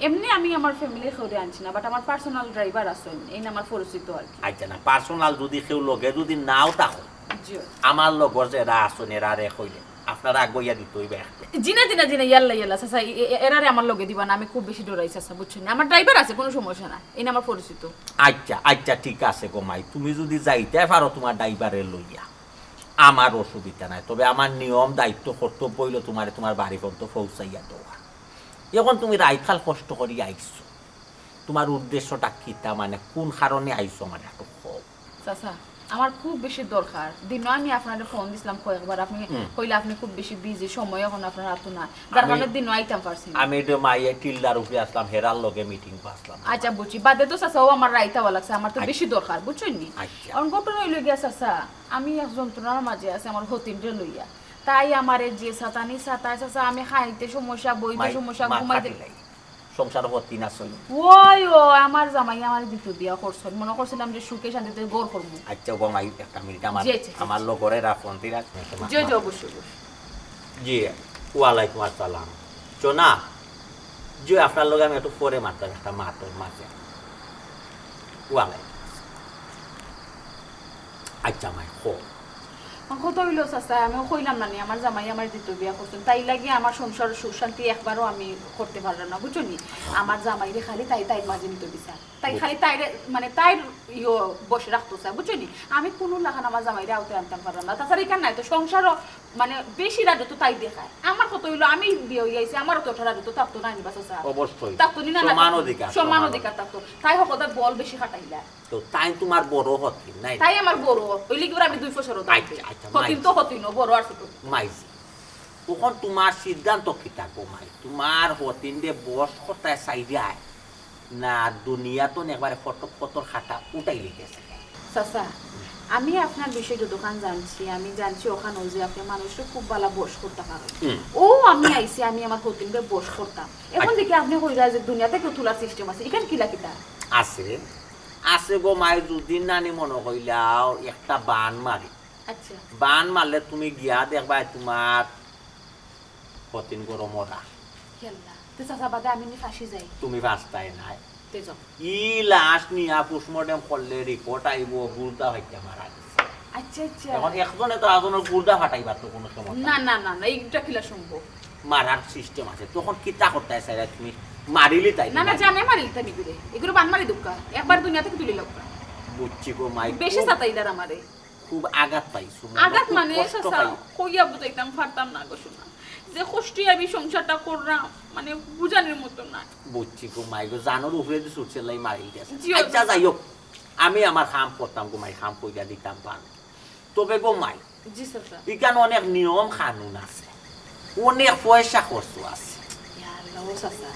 এমনে আমি আমার ফ্যামিলির কেউরে আনছি না, but আমার পার্সোনাল ড্রাইভার আছইন, এইন আমার পরিচিত আর কি। আচ্ছা, না, পার্সোনাল যদি কেউ লগে যদি নাও থাকো, জি। আমার লগর যেরা আছইন, এরারে কইলে আপনারা আগুয়াইয়া দিতে অইবে। জি না, জি না, জি না, ইয়াল্লা, ইয়াল্লা, চাচা, এ-, এ-, এরারে আমার লগে দিবা না, আমি খুব বেশি ডরাই, চাচা, বুঝছইন নি? আমার ড্রাইভার আছে, কুনু সমস্যা না, এইন আমার পরিচিত। আচ্ছা, আচ্ছা, ঠিক আছে গো মাই, তুমি যদি যাইতায় পারো তুমার ড্রাইভারে লইয়া, আমার অসুবিধা নাই, তবে আমার নিয়ম, দায়িত্ব, কর্তব্য অইলো তুমারে তুমার বাড়ি পর্যন্ত পৌঁছাইয়া দেওয়া। এখন তুমি রাইত খাল কষ্ট করি আইছো, তুমার উদ্দেশ্যটা কিতা, মানে কুন কারণে আইছো, আমারে একটু কও। চাচা, আমার খুব বেশি দরকার। দিনও আমি আপনারে ফোন দিছিলাম কয়েকবার, আপনি হুম। কইলা আপনি খুব বেশি বিজি, সময় এখন আপনার হাতো না, যার আমি কারণে দিনও আইতাম পারছি না। আমি তো মাইয়ে টিল্লার উপরে আসলাম, হেরার লগে মিটিং আসলাম। আচ্ছা বুঝছি, বাদে তো চাচা, ও আমার রাইতাওয়া লাগছে, আমার তো আচ্ছা। বেশি দরকার, বুঝছেন নি? আচ্ছা। এখন ঘটনা হইল গিয়া চাচা, আমি এক যন্ত্রণার মাঝে আছি আমার হতিনরে লইয়া। তাই আমারে যে সাতানি সাতায় চাচা, আমি খাইতে সমস্যা, বইতে মাই-, সমস্যা, মা ঘুমাইতে খাটি নাই। সংসার হতি না চলি। ওই ও আমার জামাই আমার দ্বিতীয় বিয়া করছইন, মনে করছিলাম যে সুখে শান্তিতে ঘর করবো। আচ্ছা, ও মাই, একটা মিনিট, আমার, জি, আচ্ছা, আচ্ছা। আমার লগরে রাখুন, ঠিক আছে? জি, জি, অবশ্যই, অবশ্যই। জি, ওয়ালাইকুম আসসালাম। সোনা, জি, আপনার লগে আমি একটু পরে মাত্র একটা মাতর মাঝে। ওয়ালাইকুম আসসালাম। আচ্ছা, মাই, কও। আমার কথা হইল, চাচা, আমিও কইলাম না নি, আমার জামাই আমার দ্বিতীয় বিয়া করছইন, তাই লাগি আমার সংসার সুখ শান্তি একবারও আমি করতে পারলাম না, বুঝছো নি? আমার জামাইরে খালি তাই, তাই মাঝে নিতে বিচার, তাই খালি তাইরে, মানে, তাই ইয়ো বসে রাখতো চায়, বুঝছো নি? আমি কোনো লাখান আমার জামাইরে আওতে আনতাম পারলাম না। তাছাড়া এখান নাই তো সংসারও, মানে, বেশি রাজত্ব তাই দেখায়। আমার কথা হইল, আমি বিয়া হইয়া আইছি, আমারও তো ওঠা রাজত্ব থাকতো না নি বা, চাচা? অবশ্যই। থাকতো নি না, না সমান থাকতো? অধিকার, সমান সমান অধিকার থাকতো। তাই হকলতা বল বেশি খাটাইলা। তো তাই তোমার বড় হতিন নাই? তাই আমার বড়, হইলে কি আমি দুই ফসর হতাম? আচ্ছা, আচ্ছা, হতিন তো মাইজি। হতিন, বড় আর ছোট। মাইজি, তখন তোমার সিদ্ধান্ত কি থাকবো মাই? তোমার হতিনরে বস করতায় চাইরায় না দুনিয়াত একবারে ফটক ফটর খাটা উঠাই লিতেছে? চাচা, আমি আপনার বিষয়ে যতখান জানছি, আমি জানছি ওখানে যে আপনি মানুষকে খুব ভালা বস করতে পারেন। হুম। ও আমি আইছি, আমি আমার হতিনরে বস করতাম। এখন আচ্ছা। দেখি আপনি কইরা যে দুনিয়া থেকে তোলার সিস্টেম আছে, এখানে কি লাকিতা? আছে। আছে গো মাই, যদি নানি মনে কইলাও একটা বান মারি। আচ্ছা। বান মারলে তুমি গিয়া দেখবায় তোমার হতিন গরো মরা। ইয়াল্লা, তে চাচা বাদে আমি নি ফাঁসি যাই। তুমি ফাঁসতায় নাই। তে যাও। ই লাশ নিয়া পোস্টমর্টেম করলে রিপোর্ট আইবো, গুর্দা ফাটিয়া মারা গেছে। আচ্ছা, আচ্ছা। এখন একজনে তো আরজনর গুর্দা ফাটাইবার তো কোনো ক্ষমতা না, নাই। না, না, না, এইটা কিলা সম্ভব? মারার সিস্টেম আছে। তখন কিতা করতায় চাইরায় তুমি? মারিলিতায় না, না, নাই। জানে মারিলিতাম ইগুরে। ইগুরে বান মারি দুক্কা। একবার দুনিয়া থেকে তুলি লউক্কা। বুঝছি গো মাই, বেশি খুব, সাতাইলার আমারে। খুব আঘাত পাইছো, মনে আঘাত খুব মানে, কষ্ট চাচা, পাই। কইয়া বুঝাইতাম পারতাম না গো সোনা। যে কষ্টে আমি সংসারটা করলাম, মানে, বুঝানোর মতো না। বুঝছি গো মাই গো, জানোর উপরে যে ছুটছে লাই মারিলিতায়। জি, আচ্ছা, চাচা। যাই হোক, আমি আমার কাম করতাম গো মাই, কাম কইরা দিতাম পারো। তবে গো মাই, জি, চাচা। ইখান অনেক নিয়ম কানুন আছে, অনেক পয়সা খরচ আছে। ইয়া আল্লাহ, ও চাচা,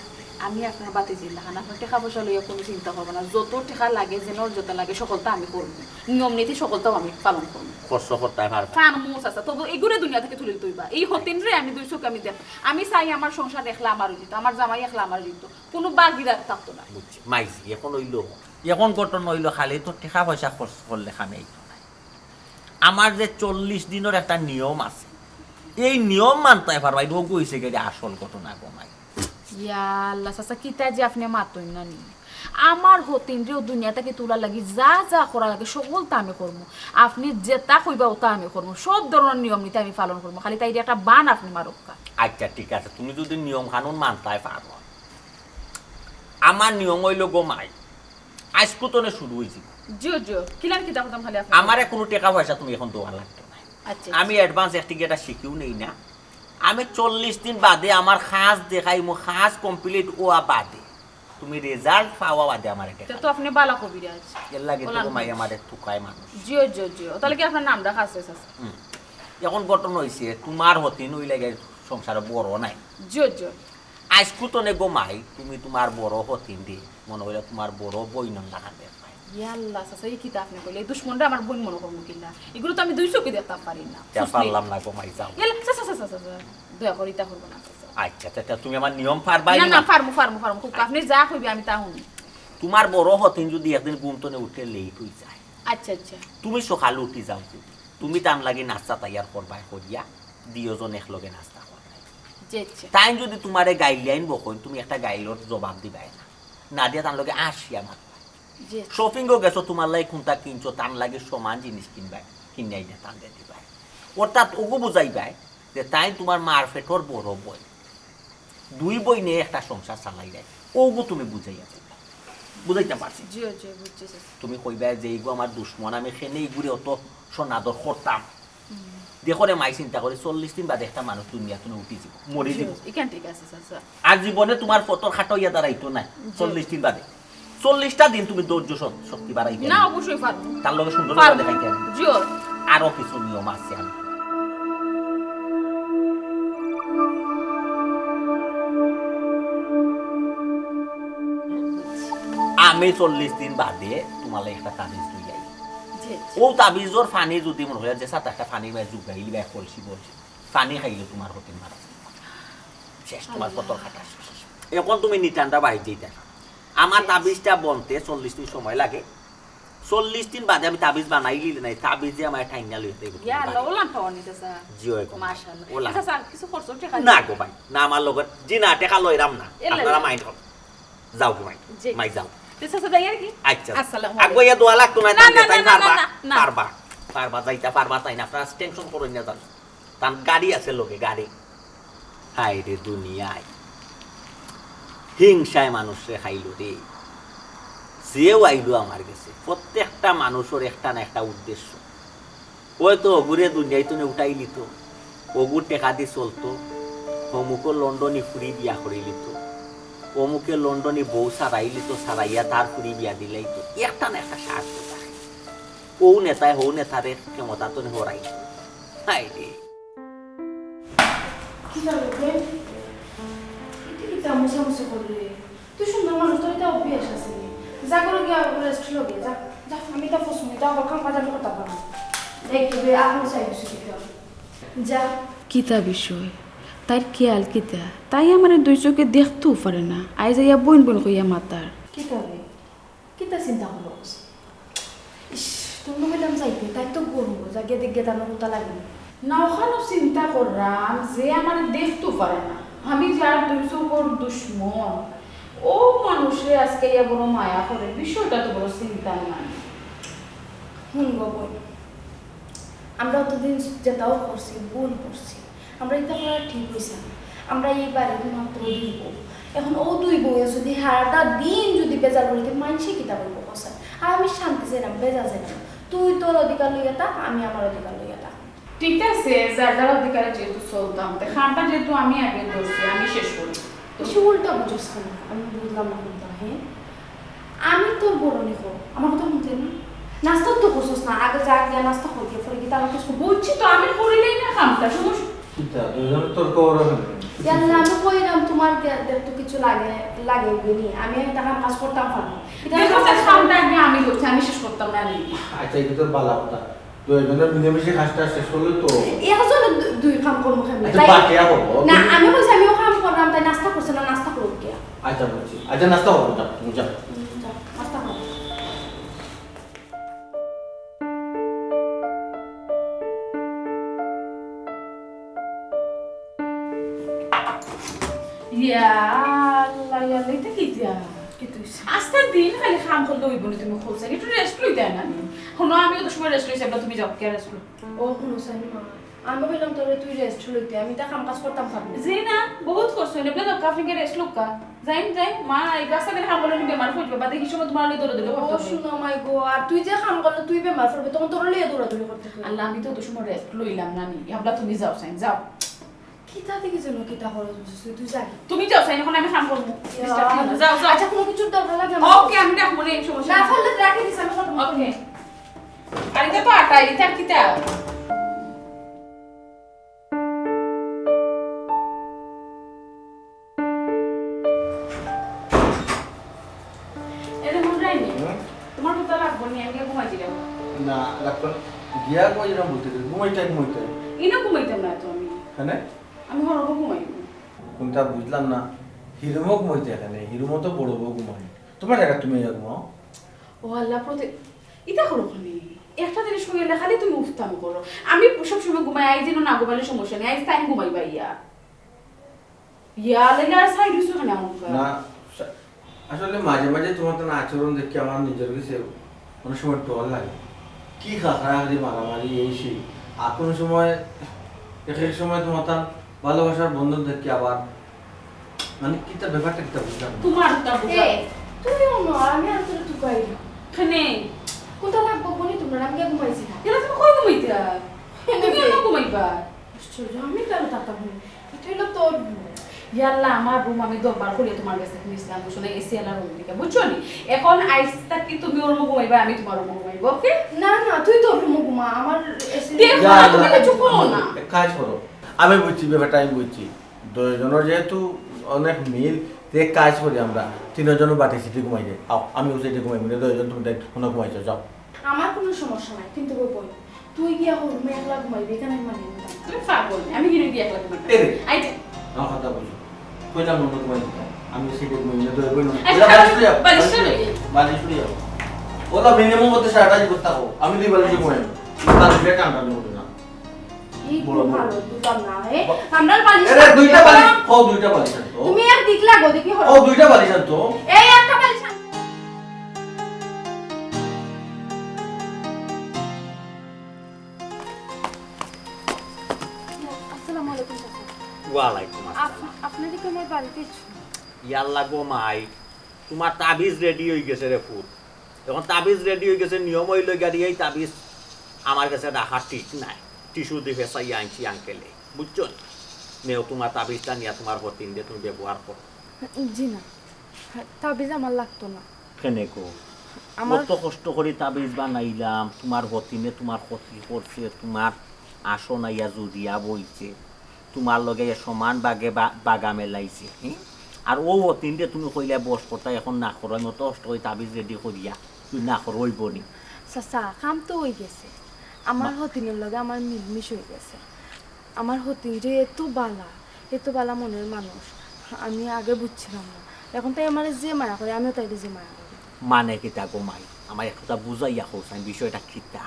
আমি আপনার বাতিজির লাখান, আপনার টেকা পয়সা লইয়া কোনো চিন্তা করবো না। যত টেকা লাগে, যেন যত লাগে, সকলতা আমি করবো। নিয়ম নীতি সকলতাও আমি পালন করবো। খরচ করতায় পারবা? পারমু চাচা, তবু এগুরে দুনিয়া থেকে তুলিলিতে অইবা। এই হতিনরে আমি দুই চোখে আমি দেখ, আমি চাই আমার সংসার একলা আমার অইতো, আমার জামাই একলা আমার অইতো, কোনো বাগিদার থাকতো না। বুঝছি, মাইজি, এখন অইলো, এখন ঘটনা অইলো, খালি তো টেকা পয়সা খরচ করলে কামে অইতো না। আমার যে চল্লিশ দিনর একটা নিয়ম আছে, এই নিয়ম মানতায় পারবায়, অগু অইছে গিয়া আসল ঘটনা গো মাই। ইয়া আল্লাহ, চাচা, কিতা যে আপনে মাতইন না নি। আমার হতিনরেও দুনিয়া থাকি তুলার লাগি যা যা করা লাগে, সকলতা আমি করমু। আপনে যেতা কইবা, অতা আমি করমু। সব ধরনর নিয়ম নীতি আমি পালন করমু। খালি তাইরে একটা বান আপনে মারউক্কা। আচ্ছা, ঠিক আছে, তুমি যুদি নিয়ম কানুন মানতায় পারো। আমার নিয়ম অইলো গো মাই, আইজকু তনে শুরু অইছে। জিও, জিও। কিলান কিতা করতাম খালি আপনে? আমারে কুনু টেকা পয়সা তুমি এখন দেওয়া লাগতো নায়। আচ্ছা, আমি আচ্ছা। Advance এক টেকা শিখিও নেই না। আমি চল্লিশ দিন বাদে আমার কাজ দেখাইমু, কাজ complete অওয়া বাদে তুমি result পাওয়া বাদে আমারে টেকা। তে তো আপনে বালা কবিরাজ। এর লাগি তো ওলান মাই কবিরাজ। আমারে তুকায় মানুষ। জিও, জিও, জিও। তাইলে কি আপনার নামটা খাস আছে? হুম। এখন ঘটনা অইছে, তোমার হতিন অইলে গিয়া সংসারে বড় নাই। জিও, জিও। আইজকু তনে গো মাই, তুমি তোমার বড় হতিনরে মনে অইলে তোমার বড় বইনর লাখান দেখবায়। ইয়া আল্লাহ, চাচা, ই কিতা আপনে কইলা? এই দুশমনরে আমার বইন মনে করমু কিলা? ইগুরে তো আমি দুই চোখে দেখতাম পারি না। যা বুঝলি? পারলাম না গো মাই, যাও। ইয়া আল্লাহ, চাচা, চাচা, চাচা, দয়া করি ইতা করবা না, চাচা। আচ্ছা, তে, তে তুমি আমার নিয়ম পারবায় না, না? না, পারমু, পারমু, পারমু। খুব আচ্ছা। আপনে যা কইবা আমি তা হুনমু। তোমার বড় হতিন যুদি একদিন ঘুম তনে উঠতে late অইযায়, আচ্ছা, আচ্ছা। তুমি সকালে উঠি যাও, তুমি তান লাগি নাস্তা তৈয়ার করবায়, করিয়া দুইজন একলগে নাস্তা করবায়। জি, আচ্ছা। তাইন যুদি তোমারে গাইল দিন বকইন, তুমি একটা গাইলর জবাব দিবায় না। না দিয়া তান লগে আসিয়া মাতবায়। জি, আচ্ছা। Shopping-ও গেছো, তোমার লাগি কুনটা কিনছো, তান লাগি সমান জিনিস কিনবায়, কিনিয়া আইনা তানরে দিবায়। অর্থাৎ অগু বুঝাইবায় যে তাইন তোমার মার পেটর বড় বইন। দুই বইনে একটা সংসার চালাইরায়, অগু তুমি বুঝাইয়া যাইবায়। বুঝাইতাম পারছি? জি, জি, বুঝছি, স্যার। তুমি কইবায় যে, "ইগু আমার দুশমন, আমি কেনে ইগুরে অত সনাদর করতাম?" হুম। দেখো রে মাই, চিন্তা করি, চল্লিশ দিন বাদে একটা মানুষ দুনিয়া তনে উঠি যিবো, মরি জি, যিবো। ইখান ঠিক আছে, স্যার, স্যার। আর জীবনে তোমার পথর খাটা অইয়া দাঁড়াইতো নায়, জি। চল্লিশ দিন বাদে। চল্লিশটা দিন তুমি ধৈর্য শক-, শক্তি বাড়াইতে না, অবশ্যই পারবো। তার লগে সুন্দর পারবো। দেখাইতে হবে। জিও। আরো কিছু নিয়ম আছে আমি। আমি চল্লিশ দিন বাদে তোমার লাগি একটা তাবিজ লই আই। জি, জি। ও তাবিজর পানি যদি মনে হয় যে সাথে একটা পানি বা জুগাইলি বা এক কলসি বলসি, পানি খাইলে তোমার হতে মারা শেষ, তোমার আল্লাহ। পতর কাটা শেষ। এখন তুমি নিতান্তা বাহির দিতে। আমার তাবিজটা বনতে চল্লিশ দিন সময় লাগে। চল্লিশ দিন বাদে আমি তাবিজ বানাইলি নাই, তাবিজে আমার ঠাইনা লইতে ইয়া আল্লাহ, ওলান পাওয়া নিতে স্যার। জি, ওই কম। মাশাআল্লাহ। ওলান। আচ্ছা স্যার, কিছু খরচ উঠে খালি? না গো ভাই, না, আমার লগে জি না, টেকা লইরাম না। এ লে আপনারা লে। মাইন্ড করো। যাও গো ভাই, জি। মাই যাও। তে চাচা যাই আর কি? আচ্ছা। আসসালামু আলাইকুম। আগে ইয়া দোয়া লাগতো না, না, তাই না, তাই না, না, পারবা, না, না। পারবা, পারবা, যাইতা পারবা, তাই না? আপনারা টেনশন করইন না, যান। তান গাড়ি আছে লগে, গাড়ি। হায় রে দুনিয়ায়, হিংসায় মানুষরে খাইলো রে। যেও আইলো আমার গেছে, প্রত্যেকটা মানুষর একটা না একটা উদ্দেশ্য। ওই তো অগুরে দুনিয়াইত নে উঠাইলিতো, অগুর টেকা দি চলতো, অমুকর লন্ডনি ফুরি বিয়া করিলিতো, অমুকে লন্ডনি বউ সারাইলিতো, সারাইয়া তার ফুরি বিয়া দিলাইতো, একটা না একটা স্বার্থ থাকে। ও নেতায় হো নেতারে ক্ষমতাত নে হরাইতো। হায় রে। কিতা রে? ইতা কিতা মুছামুছি করলে? তুই সুন্দর মানুষ, তোর ইতা অভ্যাস আছে নি? যা করে গিয়া রেস্ট লগে, যা, যা, আমি তা পছন্দ, যা, আবার কাম কাজ আমি করতাম পারবো না। দেখ, তুই আহুল চাই কিছু দিতে। যা। কিতা বিষয়? তাইর খেয়াল কিতা? তাই আমারে দুই চোখে দেখতেও পারে না। আইজ আইয়া বইন বইন কইয়া মাতার। কিতা রে? কিতা চিন্তা করস? ইস, তোর না কইলাম যাইতে, তাই তো গরু, যা গিয়া দেখ গিয়া তার না কুতা লাগে। না, ওখানো চিন্তা কররাম যে আমারে দেখতো পারে না, আমি যার দুই চোখর দুশমন, ও মানুষে আজকে ইয়া বড় মায়া করে, বিষয়টা তো বড় চিন্তার না। হুন গো বইন, আমরা অতদিন যেতাও করছি, ভুল করছি, আমরা ইতা করা ঠিক অইছে না। আমরা ই বাড়িত মাত্র দুই বউ। এখন অউ দুই বউয়ে যুদি হারাটা দিন যুদি বেজাল করি, তে মানষে কিতা কইবো কও ছাইন? আর আমি শান্তি চাইরাম, বেজাল চাইরাম। তুই তোর অধিকার লইয়া থাক, আমি আমার অধিকার লইয়া থাক। ঠিক আছে, যার যার অধিকারে যেহেতু চলতাম, তে কামটা যেহেতু আমি আগে ধরছি, আমি শেষ করি। বেশি উল্টা বুঝস কেনে? আমি বুঝলাম না কুনতা, হে? আমি তোর বড় নি, আমার কথা হুনতে না? নাস্তা তো করছস না, আগে যা গিয়া নাস্তা কর গিয়া, পরে গিয়া তালাক করস। বুঝছি তো, আমি করিলাই না কামটা, সমস্যা কিতা? দুইজনে তর্ক করো কেনে? ইয়াল্লা, আমি কইরাম তুমার দে-, দেখতো কিছু লাগে, লাগে নি, আমি একটা কাম কাজ করতাম পারমু। ইটা দেখো, কামটা আগে আমি করছি, আমি শেষ করতাম না নি। আচ্ছা, ইটা তো ভালা কথা। দুইজনে মিলেমিশে কাজটা শেষ করলে তো। একজনে দু-, দুই কাম করমু কেমনে? আচ্ছা, তাই বাকিয়া করবো। না, আমি কইছি আমিও কাম কররাম, তাই নাস্তা করছে না, নাস্তা করুক গিয়া। আচ্ছা, বুঝছি। আচ্ছা, নাস্তা করবো, যাও, তুমি যাও। হুম, যাও, নাস্তা করো। ইয়া আল্লাহ, ইয়া আল্লাহ, ইটা কিতা? কিতা অইছে? আস্তা দিন খালি কাম করলে অইবো নি, তুমি কও ছাইন, একটু রেস্ট লইতায় না নি? হুনো, আমি অত সময় রেস্ট লইছি, এবার তুমি যাও, কে রেস্ট লও? ও, হুনো ছাইন মা, আমি কইলাম তোরে তুই রেস্ট লইতে, আমি তা কাম কাজ করতাম পারমু। জি না, বহুত করছো, এবার যাও, আপনে রেস্ট লউক্কা। যাইন, যাইন, মা, এই রাস্তা দিয়া কাম করলে বেমার পড়বে, বাদে কি সময় তুমার লগে দৌড়াদৌড়ি করতে ও, হবে? হুনো মাই গো, আর তুই যে কাম করলে তুই বেমার পড়বে, তখন তোর লগে দৌড়াদৌড়ি করতে হবে। আল্লাহ, আমি তো অত সময় রেস্ট লইলাম না নি, হাবলা তুমি যাও ছাইন, যাও। কিতা দেখি যেন কিতা খরচ অইছে, তুই যা। তুমি যাও ছাইন, এখন আমি কাম করমু। ইয়া। Disturb দিও না। যাও, যাও। আচ্ছা, কুনু কিছুর দরকার লাগে আমার? ওকে, আমি রাখমু নে, সমস্যা না নাই। ফাললে রাখি দিস, আমি করমু। ওকে। আর ইটা তো আটা, ইটা কিতা? এরে হুনরায়নি? হুম? তুমার কুতা লাগবো নি, আমি গিয়া ঘুমাই দিলাম। না, লাগতো না। গিয়া ঘুমাই দিলাম বলতে গেলে, ঘুমাইতে, ঘুমাইতে। ইনো ঘুমাইতাম না তো আমি। কেনে? আমি ঘরো ঘুমাইমু। কুনতা বুঝলাম না। হিরুমও ঘুমাইতে কেনে? হিরুমও তো বড় বউ ঘুমায়। তুমার জাগা তুমি গিয়া ঘুমাও। ও আল্লাহ, প্রতি-, ইতা করো কেনে? একটা জিনিস কইলে খালি তুমি উফতাম করো। আমি সব সময় ঘুমাই, আইজ ইনো না ঘুমাইলে সমস্যা নাই, আইজ তাইন ঘুমাইবা ইয়া। ইয়া, লেগে আর সাইড হইছো কেনে আমাকে? না, সা-, আসলে মাঝে মাঝে তুমার তান আচরণ দেখি আমার নিজর গেছে অনেক সময় ডর লাগে। কি খাখরাখাখরি, মারামারি, এই সেই। আর কুনু সময়, এক এক সময় তুমার তান ভালোবাসার বন্ধন দেখি আবার, মানে, কিতা ব্যাপারটা কিতা বুঝলাম না। তুমার তা বুঝা। এ, তুমি অন্য, আমি আর তোরে তুকাই না। কেনে? কুনতা লাগবো বলি তুমরার, আমি গিয়া ঘুমাইছি না। এরা তুমি কই ঘুমাইতা? কেনে তুমি রে? অনো ঘুমাইবা? আশ্চর্য, আমি তো আর তাকাবো না। ইটা অইলো তোর রুম। ইয়াল্লা, আমার রুম আমি দরবার করিয়া তোমার গেছে নিছলাম, বুঝছো না, এসি আলা রুম দিকে, বুঝছো নি? এখন আইজ থাকি তুমি ওর রুমো ঘুমাইবা, আমি তোমার রুমো ঘুমাইবো, ওকে? না না, তুই তোর রুমো ঘুমা, আমার এসি। দেখো না, তুমি কিছু করো না। এক কাজ করো, আমি বুঝছি ব্যাপারটা, আমি বুঝছি। দুইজনের যেহেতু অনেক মিল, তে এক কাজ করি আমরা, তিনজনও বাটি সিটি ঘুমাই যাই। আও, আমি ওই সাইডে ঘুমাই, মানে দুইজন তুমি তাই ফোনে ঘুমাই যাও, যাও। আমার কোনো সমস্যা নাই, কিন্তু ওই বোন, তুই গিয়া ওর রুমে একলা ঘুমাইবি, এখানে আমি মানিয়ে নিতাম না। তুমি পাগল, আমি কেনে গিয়া একলা ঘুমাইতাম? এরে। আই যে আমার কথা বুঝো, কইলাম না ঘুমাই দিতাম, আমি ওই সাইডে ঘুমাই, মানে দুইজন ঘুমাই। আচ্ছা, ওরা বালিশ লইয়া, বালিশ বালিশ লইয়া। লইয়া, বালিশ লইয়া। ওরা মিনিমাম করতে সারাটা ঘুমাই। বালিশ লইয়া। বালিশ লইয়া টান টান করতে না। এই বড়, বড়। ভালো বুঝলাম না, হে? আমরা বালিশ এরে, দুইটা বালিশ, কও দুইটা বালিশ আনতো। তুমি এক দিক লাগো, দেখি হলো। কও দুইটা বালিশ আনতো। এই একটা বালিশ আন। আসসালামু আলাইকুম চাচা। ওয়ালাইকুম আসসালাম। আপ- আপনি কি আমার বাড়িতে ইচ্ছুক? ইয়াল্লা গো মাই, তোমার তাবিজ রেডি অই গেছে রে ফুত। এখন তাবিজ রেডি অই গেছে, নিয়ম অইলো গিয়া এই তাবিজ আমার গেছে রাখা ঠিক নায়। টিস্যু দি ফেসাইয়া আনছি আঙ্কেলে, বুঝছো নি? নেও তোমার তাবিজটা নিয়া তোমার হতিন দে তুমি ব্যবহার করো। জি না, তাবিজ আমার লাগতো না। কেনে গো? আমার কত কষ্ট করি তাবিজ বানাইলাম, তোমার হতিনে তোমার ক্ষতি করছে, তোমার আসন আইয়া জুড়িয়া বইছে, তোমার লগে সমান বাগে বা- বাগা মেলাইছে, হুম? আর ও হতিনরে তুমি কইলে বশ করতা, এখন না করো, আমি অত কষ্ট করি তাবিজ রেডি করিয়া তুই না করো, অইবো নি? চাচা, কাম তো অই গেছে, আমার হতিনর লগে আমার মিলমিশ অই গেছে। আমার হতিন যে এত বালা, এত বালা মনের মানুষ, আমি আগে বুঝছিলাম না। এখন তাই আমারে যে মায়া করে, আমিও তাইরে যে মায়া করি। মানে কিতা গো মাই, আমার একটা বুঝাইয়া কও চাইন বিষয়টা কিতা,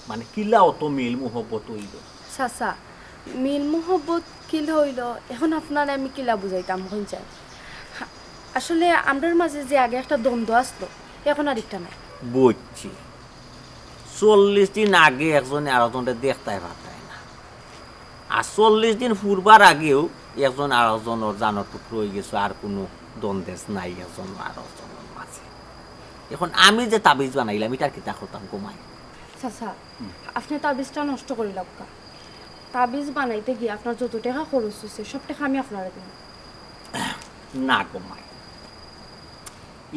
মানে কিলা অত মিল মোহব্বত অইল? চাচা, মিল মোহব্বত কিলা অইল, এখন আপনারে আমি কিলা বুঝাইতাম কইন চাইন? আসলে আমরার মাঝে যে আগে একটা দ্বন্দ্ব আসলো, এখন আর একটা নাই। বুঝছি, চল্লিশ দিন আগে একজনে আরোজনরে দেখতায় পারতায় না, আর চল্লিশ দিন ফুরবার আগেও একজন আরোজনর জানর টুকরো অই গেছে, আর কোনো দ্বন্দ্বেষ নাই একজন আরোজনর মাঝে। এখন আমি যে তাবিজ বানাইলাম, ইটার কিতা করতাম গো মাই? চাচা, আপনি তাবিজটা নষ্ট করিলাউক্কা। তাবিজ বানাইতে গিয়া আপনার যত টেকা খরচ অইছে, সব টেকা আমি আপনারে দিমু। না গো মাই,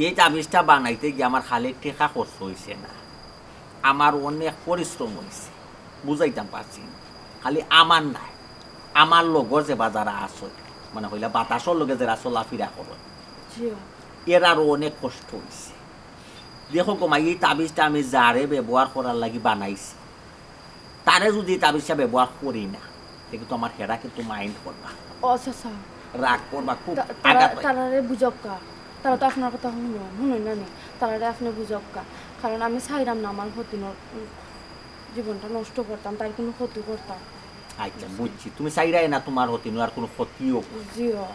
এই তাবিজটা বানাইতে গিয়া আমার খালি টেকা খরচ অইছে না, আমার অনেক পরিশ্রম অইছে, বুঝাইতাম পারছি নি। খালি আমার নায়, আমার লগর যে বা যারা আছে, মানে অইলা বাতাসর লগে যারা চলাফিরা করে, জি। এরারও অনেক কষ্ট অইছে। দেখো গো মাই, এই তাবিজটা আমি যারে ব্যবহার করার লাগি বানাইছি, তারে যদি এই তাবিজটা ব্যবহার করি না, তে কিন্তু আমার হেরা কিন্তু মাইন্ড করবা, ও চাচা, রাগ করবা, খুব তা- তারা- আঘাত পাইবা। তারারে বুঝাউক্কা, তারা তো আপনার কথা হুনইন, হুনইন না নি? তারারে আপনি বুঝাউক্কা, কারণ আমি চাইরাম না আমার হতিনর জীবনটা নষ্ট করতাম, তার কোনো ক্ষতি করতাম। আচ্ছা, বুঝছি, তুমি চাইরায় না তোমার হতিনর আর কোনো ক্ষতি হোক, জিও।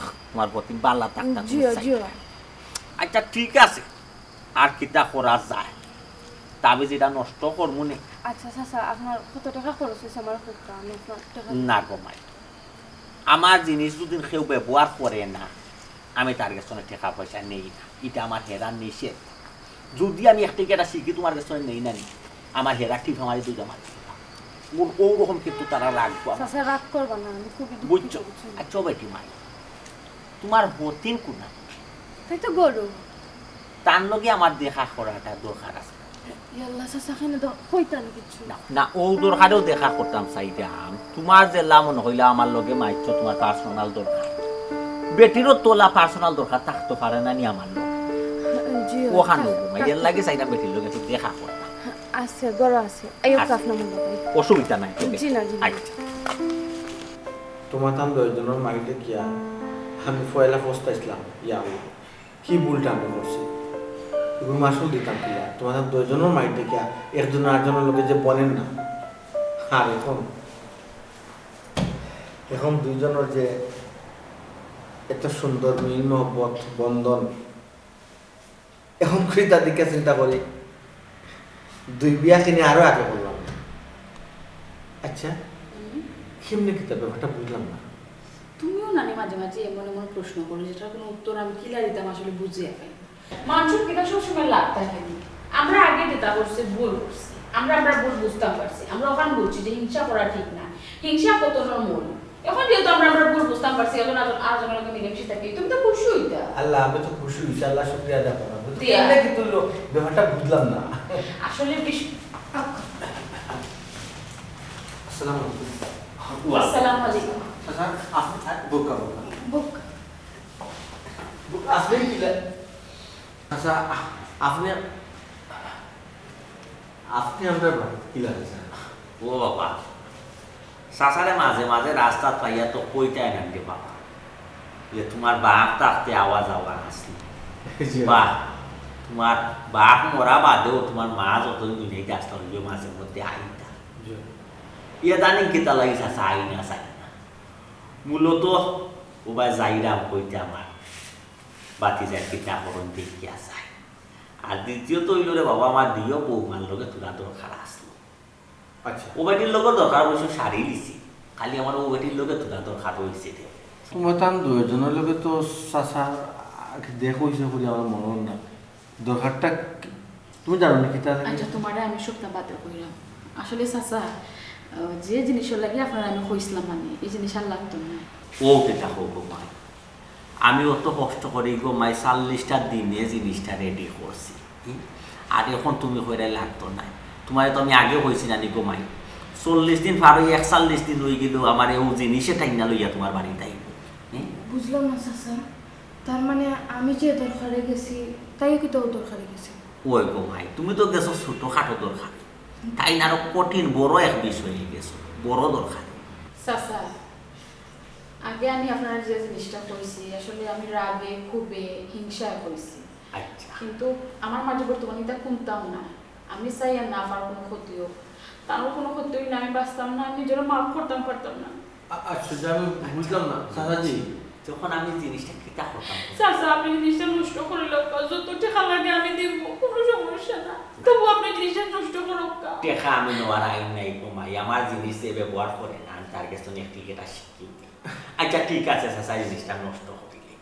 তোমার হতিন বালা থাকতা, তুমি জিও, চাইরায়। জিও। আচ্ছা, ঠিক আছে, আর কিতা করা যায়, তাবিজ ইটা নষ্ট করমু নে। আচ্ছা চাচা, আপনার কত টেকা খরচ অইছে আমার কউক্কা, আমি আপনার টেকা না গো মাই, আমার জিনিস যদি কেউ ব্যবহার করে না, আমি তার গেছ থনে টেকা পয়সা নেই না, ইটা আমার হেরার নিষেধ। যদি আমি এক টেকা ইটা শিখি তোমার গেছ থনে নেই না নি, আমার হেরা টিপ আমার দুইটা মারি দিবা। ওর-, ওরকম কিন্তু তারা রাখবো আমার। চাচা, রাগ করবা না, আমি খুবই দুঃখিত, বুঝছো? বুঝছো? আচ্ছা বেটি মাই, তোমার হতিন কোনা? তাই তো গরু। তার লগে আমার দেখা করাটা দরকার আছে। ইয়াল্লা চাচা, কেনে তো কইতা না কিচ্ছু। না, না, ও দরকারেও দেখা করতাম চাইরাম। তোমার যেলা মনে অইলা আমার লগে মাইছো, তোমার পার্সোনাল দরকার। বেটিরও তোলা পার্সোনাল দরকার থাকতো পারে না নি আমার লগে। জি, ওখানে থাক, ঘুমাই, থাক, এর লাগে চাইরাম বেটির লগে একটু দেখা করতাম। আছে, গরু আছে। এই আছে। আপনার মনে হয়। অসুবিধা নাই তো। জি না, জি না। আচ্ছা। তোমার তান দুইজনের মাইন্ডে কিয়া আমি পয়লা পস্তাইছিলাম, ইয়া আল্লাহ, কি ভুলটা আমি করছি? এগুলো মাসুল দিতাম কিয়া? তোমার তান দুইজনের মাইন্ডে কিয়া একজন আরেকজনের লগে যে বনেন না, আর এখন, এখন দুইজনের যে এত সুন্দর মিল মহব্বত বন্ধন, এখন করি তার দিকে চিন্তা করি, দুই বিয়া কিনে আরো আগে করলাম। আচ্ছা, কেমনে কিতা ব্যাপারটা বুঝলাম না। তুমিও নানি মাঝে মাঝে এমন এমন প্রশ্ন করো, যেটার কোনো উত্তর আমি কিলা দিতাম আসলে বুঝিয়া পাই না। মানুষের কিতা সবসময় লাভ থাকে নি। আমরা আগে যেটা করছি, ভুল করছি। আমরা আমরা ভুল বুঝতাম পারছি। আমরা ওখানে বুঝছি যে হিংসা করা ঠিক না, হিংসা পতনের মূল। এখন যেহেতু আমরা আমরা ভুল বুঝতাম পারছি, এখন আর আর জনের লগে মিলেমিশে থাকি, তুমি তো খুশি হইতা। আল্লাহ, আমি তো খুশি হইছি, আল্লাহ শুকরিয়া আদায় করলাম। কিন্তু দিয়া। কেমনে কি তুললো, ব্যাপারটা বুঝলাম না। আসলে বিশ- আসসালামু আলাইকুম। আসসালামু আলাইকুম। আচ্ছা, আপনি, আ, বোকা, বোকা। বোকা। বোকা, আপনি কি লা-, আচ্ছা, আ-, আপনি, আপনি আমরা বাড়ি কি লাগে, স্যার? ও বাবা, চাচারে মাঝে মাঝে রাস্তাত পাইয়া তো কইতায় না রে বাবা, যে তোমার বাপ থাকতে আওয়া যাওয়া আছিল। জি। বাহ, তোমার বাপ মরা বাদেও তোমার মা যতদিন দুনিয়াতে আসতে হইবে মাঝে মধ্যে আইতা। জি। ইদানিং কিতা লাগি চাচা আই না, চাই না। মূলত ওবা যাইরাম কইতে আমার বাতি যার কিতা করন দেখিয়া চাই। আর দ্বিতীয়ত হইল রে বাবা, আমার দিও বৌমার লগে তোরা দরকার আসলো। আচ্ছা। ও বেটির লগে দরকার অবশ্য সারি লিছি, খালি আমার ও বেটির লগে তোরা দরকার হইছে রে। তোমার তান দুইজনের লগে তো চাচা দেখ হইছে করি আমার মনে হয় না। দরকারটা কি-, তুমি জানো না কিতা লাগে? আচ্ছা, তোমারে আমি সবটা বাদে কইরাম। আসলে চাচা, আহ, যে জিনিসের লাগি আপনারে আমি কইছিলাম, মানে, এই জিনিস আর লাগতো না। ও কিতা কও গো মাই, আমি অত কষ্ট করি গো মাই, চল্লিশটা দিনে জিনিসটা রেডি করছি। হুম? আর এখন তুমি কইরায় লাগতো না। তোমারে তো আমি আগে কইছি না নি গো মাই, চল্লিশ দিন পার হই একচল্লিশ দিন হই গেল, আমার ও জিনিসে টাইনা লইয়া তোমার বাড়িত আইব। হুম? বুঝলাম না চাচা, তার মানে আমি যে দরকারে গেছি, তাইও কি তো দরকারে গেছে? ওই গো মাই, তুমি তো গেছো ছোটখাটো দরকারে, তাইন আরো কঠিন বড় এক বিষয়ে গেছো, বড় দরকারে। চাচা, আগে আমি আপনারে যে জিনিসটা কইছি, আসলে আমি রাগে, ক্ষোভে, হিংসায় কইছি। আচ্ছা। কিন্তু আমার মাঝে বর্তমানে এটা কুনতাম না। আমি চাই আর না পার কোনো ক্ষতি হোক। তারও কোনো ক্ষতি হইলে আমি বাঁচতাম না, আমি নিজেরও মাফ করতাম পারতাম না। আ-, আশ্চর্য, আমি বুঝলাম না, চাচাজি। তখন আমি জিনিসটা কিতা করতাম? চাচা, আপনি জিনিসটা নষ্ট করিলাউক্কা, যত টেকা লাগে আমি দিব, কোনো সমস্যা না। তবু আপনি জিনিসটা নষ্ট করুক্কা। টেকা আমি নেওয়ার আইন নাই গো মাই, আমার জিনিস যে ব্যবহার করে না, আমি তার কাছ থেকে এক টিকেট আর শিখি। আচ্ছা, ঠিক আছে চাচা, এই জিনিসটা নষ্ট করিলে।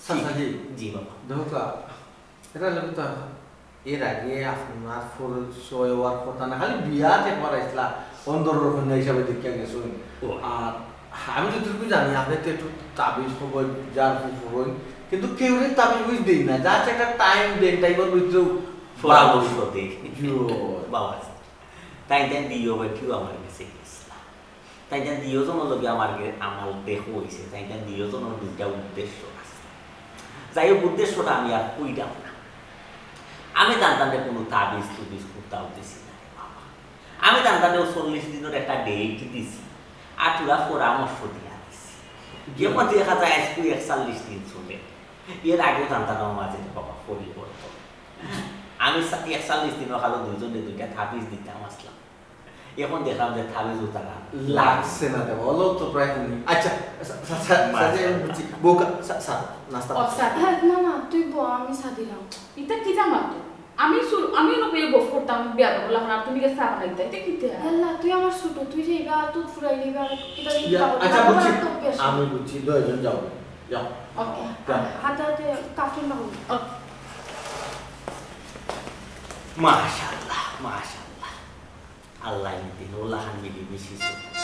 চাচাজি, জি বাবা। দেখো কা, এটা লাগতো এর আগে আপনার পরিচয় হওয়ার কথা না, খালি বিয়াত একবার আইসলা, অন্দরের কইন্যা হিসাবে দেখিয়া গেছইন। ও। আর আমি যতটুকু জানি, আপনি তো একটু তাবিজ কবজ যার ফু ফুরইন, কিন্তু কেউরে তাবিজ বুঝ দেই না, just একটা টাইম দেন, টাইমের ভিতরেও পরামর্শ দেই। জি। বাবা, তাই তাই দিও বেটিও আমার কাছে গেছিলা। তাই তাই দুইজনের লগে আমার গে-, আমার দেখা হইছে, তাই তাই দুইজনের দুইটা উদ্দেশ্য আছে। যাই হোক, উদ্দেশ্যটা আমি আর কইরাম না। আমি তান তানরে কোনো তাবিজ তুবিজ কোথাও দিছি না রে বাবা। আমি তান তানরে চল্লিশ দিনের একটা ডেট দিছি, আর তোরা পরামর্শ দিয়া দিছি। যেমন দেখা যায় আজকে একচল্লিশ দিন চলে, এর আগেও তান তান আমার মাঝে বাবা পরিবর্তন। আমি সা-, একচল্লিশ দিনের কালো দুইজনে দুইটা তাবিজ দিতাম আসলাম। এখন দেখলাম যে তাবিজ উতারা লাগছে না দেওয়া, হলো তো প্রায় হুনি। আচ্ছা, সা-, সা-, সা-, সাথে আমি বুঝছি। বোকা, সা-, স্যার, নাস্তা ও, করছি। স্যার। হ্যাঁ, না, না, তুই বল, আমি চা দিলাম। ইতা কিতা মাতো? আমি শুরু, আমি অনো বইয়া গফ করতাম, বিয়া করবো, লাখান, আর তুমি গেছ চা বানাইতে, ইতা কিতা? আল্লাহ, তুই আমার ছোট, তুই যে ইবা তো ফুরাই দিবা, আর কিতা ইয়া, কিতা করবি? আচ্ছা, আমার বুঝছি। তো অভ্যাস। আমি বুঝছি, দুইজন যাও, যাও। ওকে। যাও। হাতে হাতে কাফিন বাবু। ওকে। মাশাআল্লাহ, মাশাআল্লাহ। আল্লাহ দিন ওলাখান মিলি মিশি চলছে।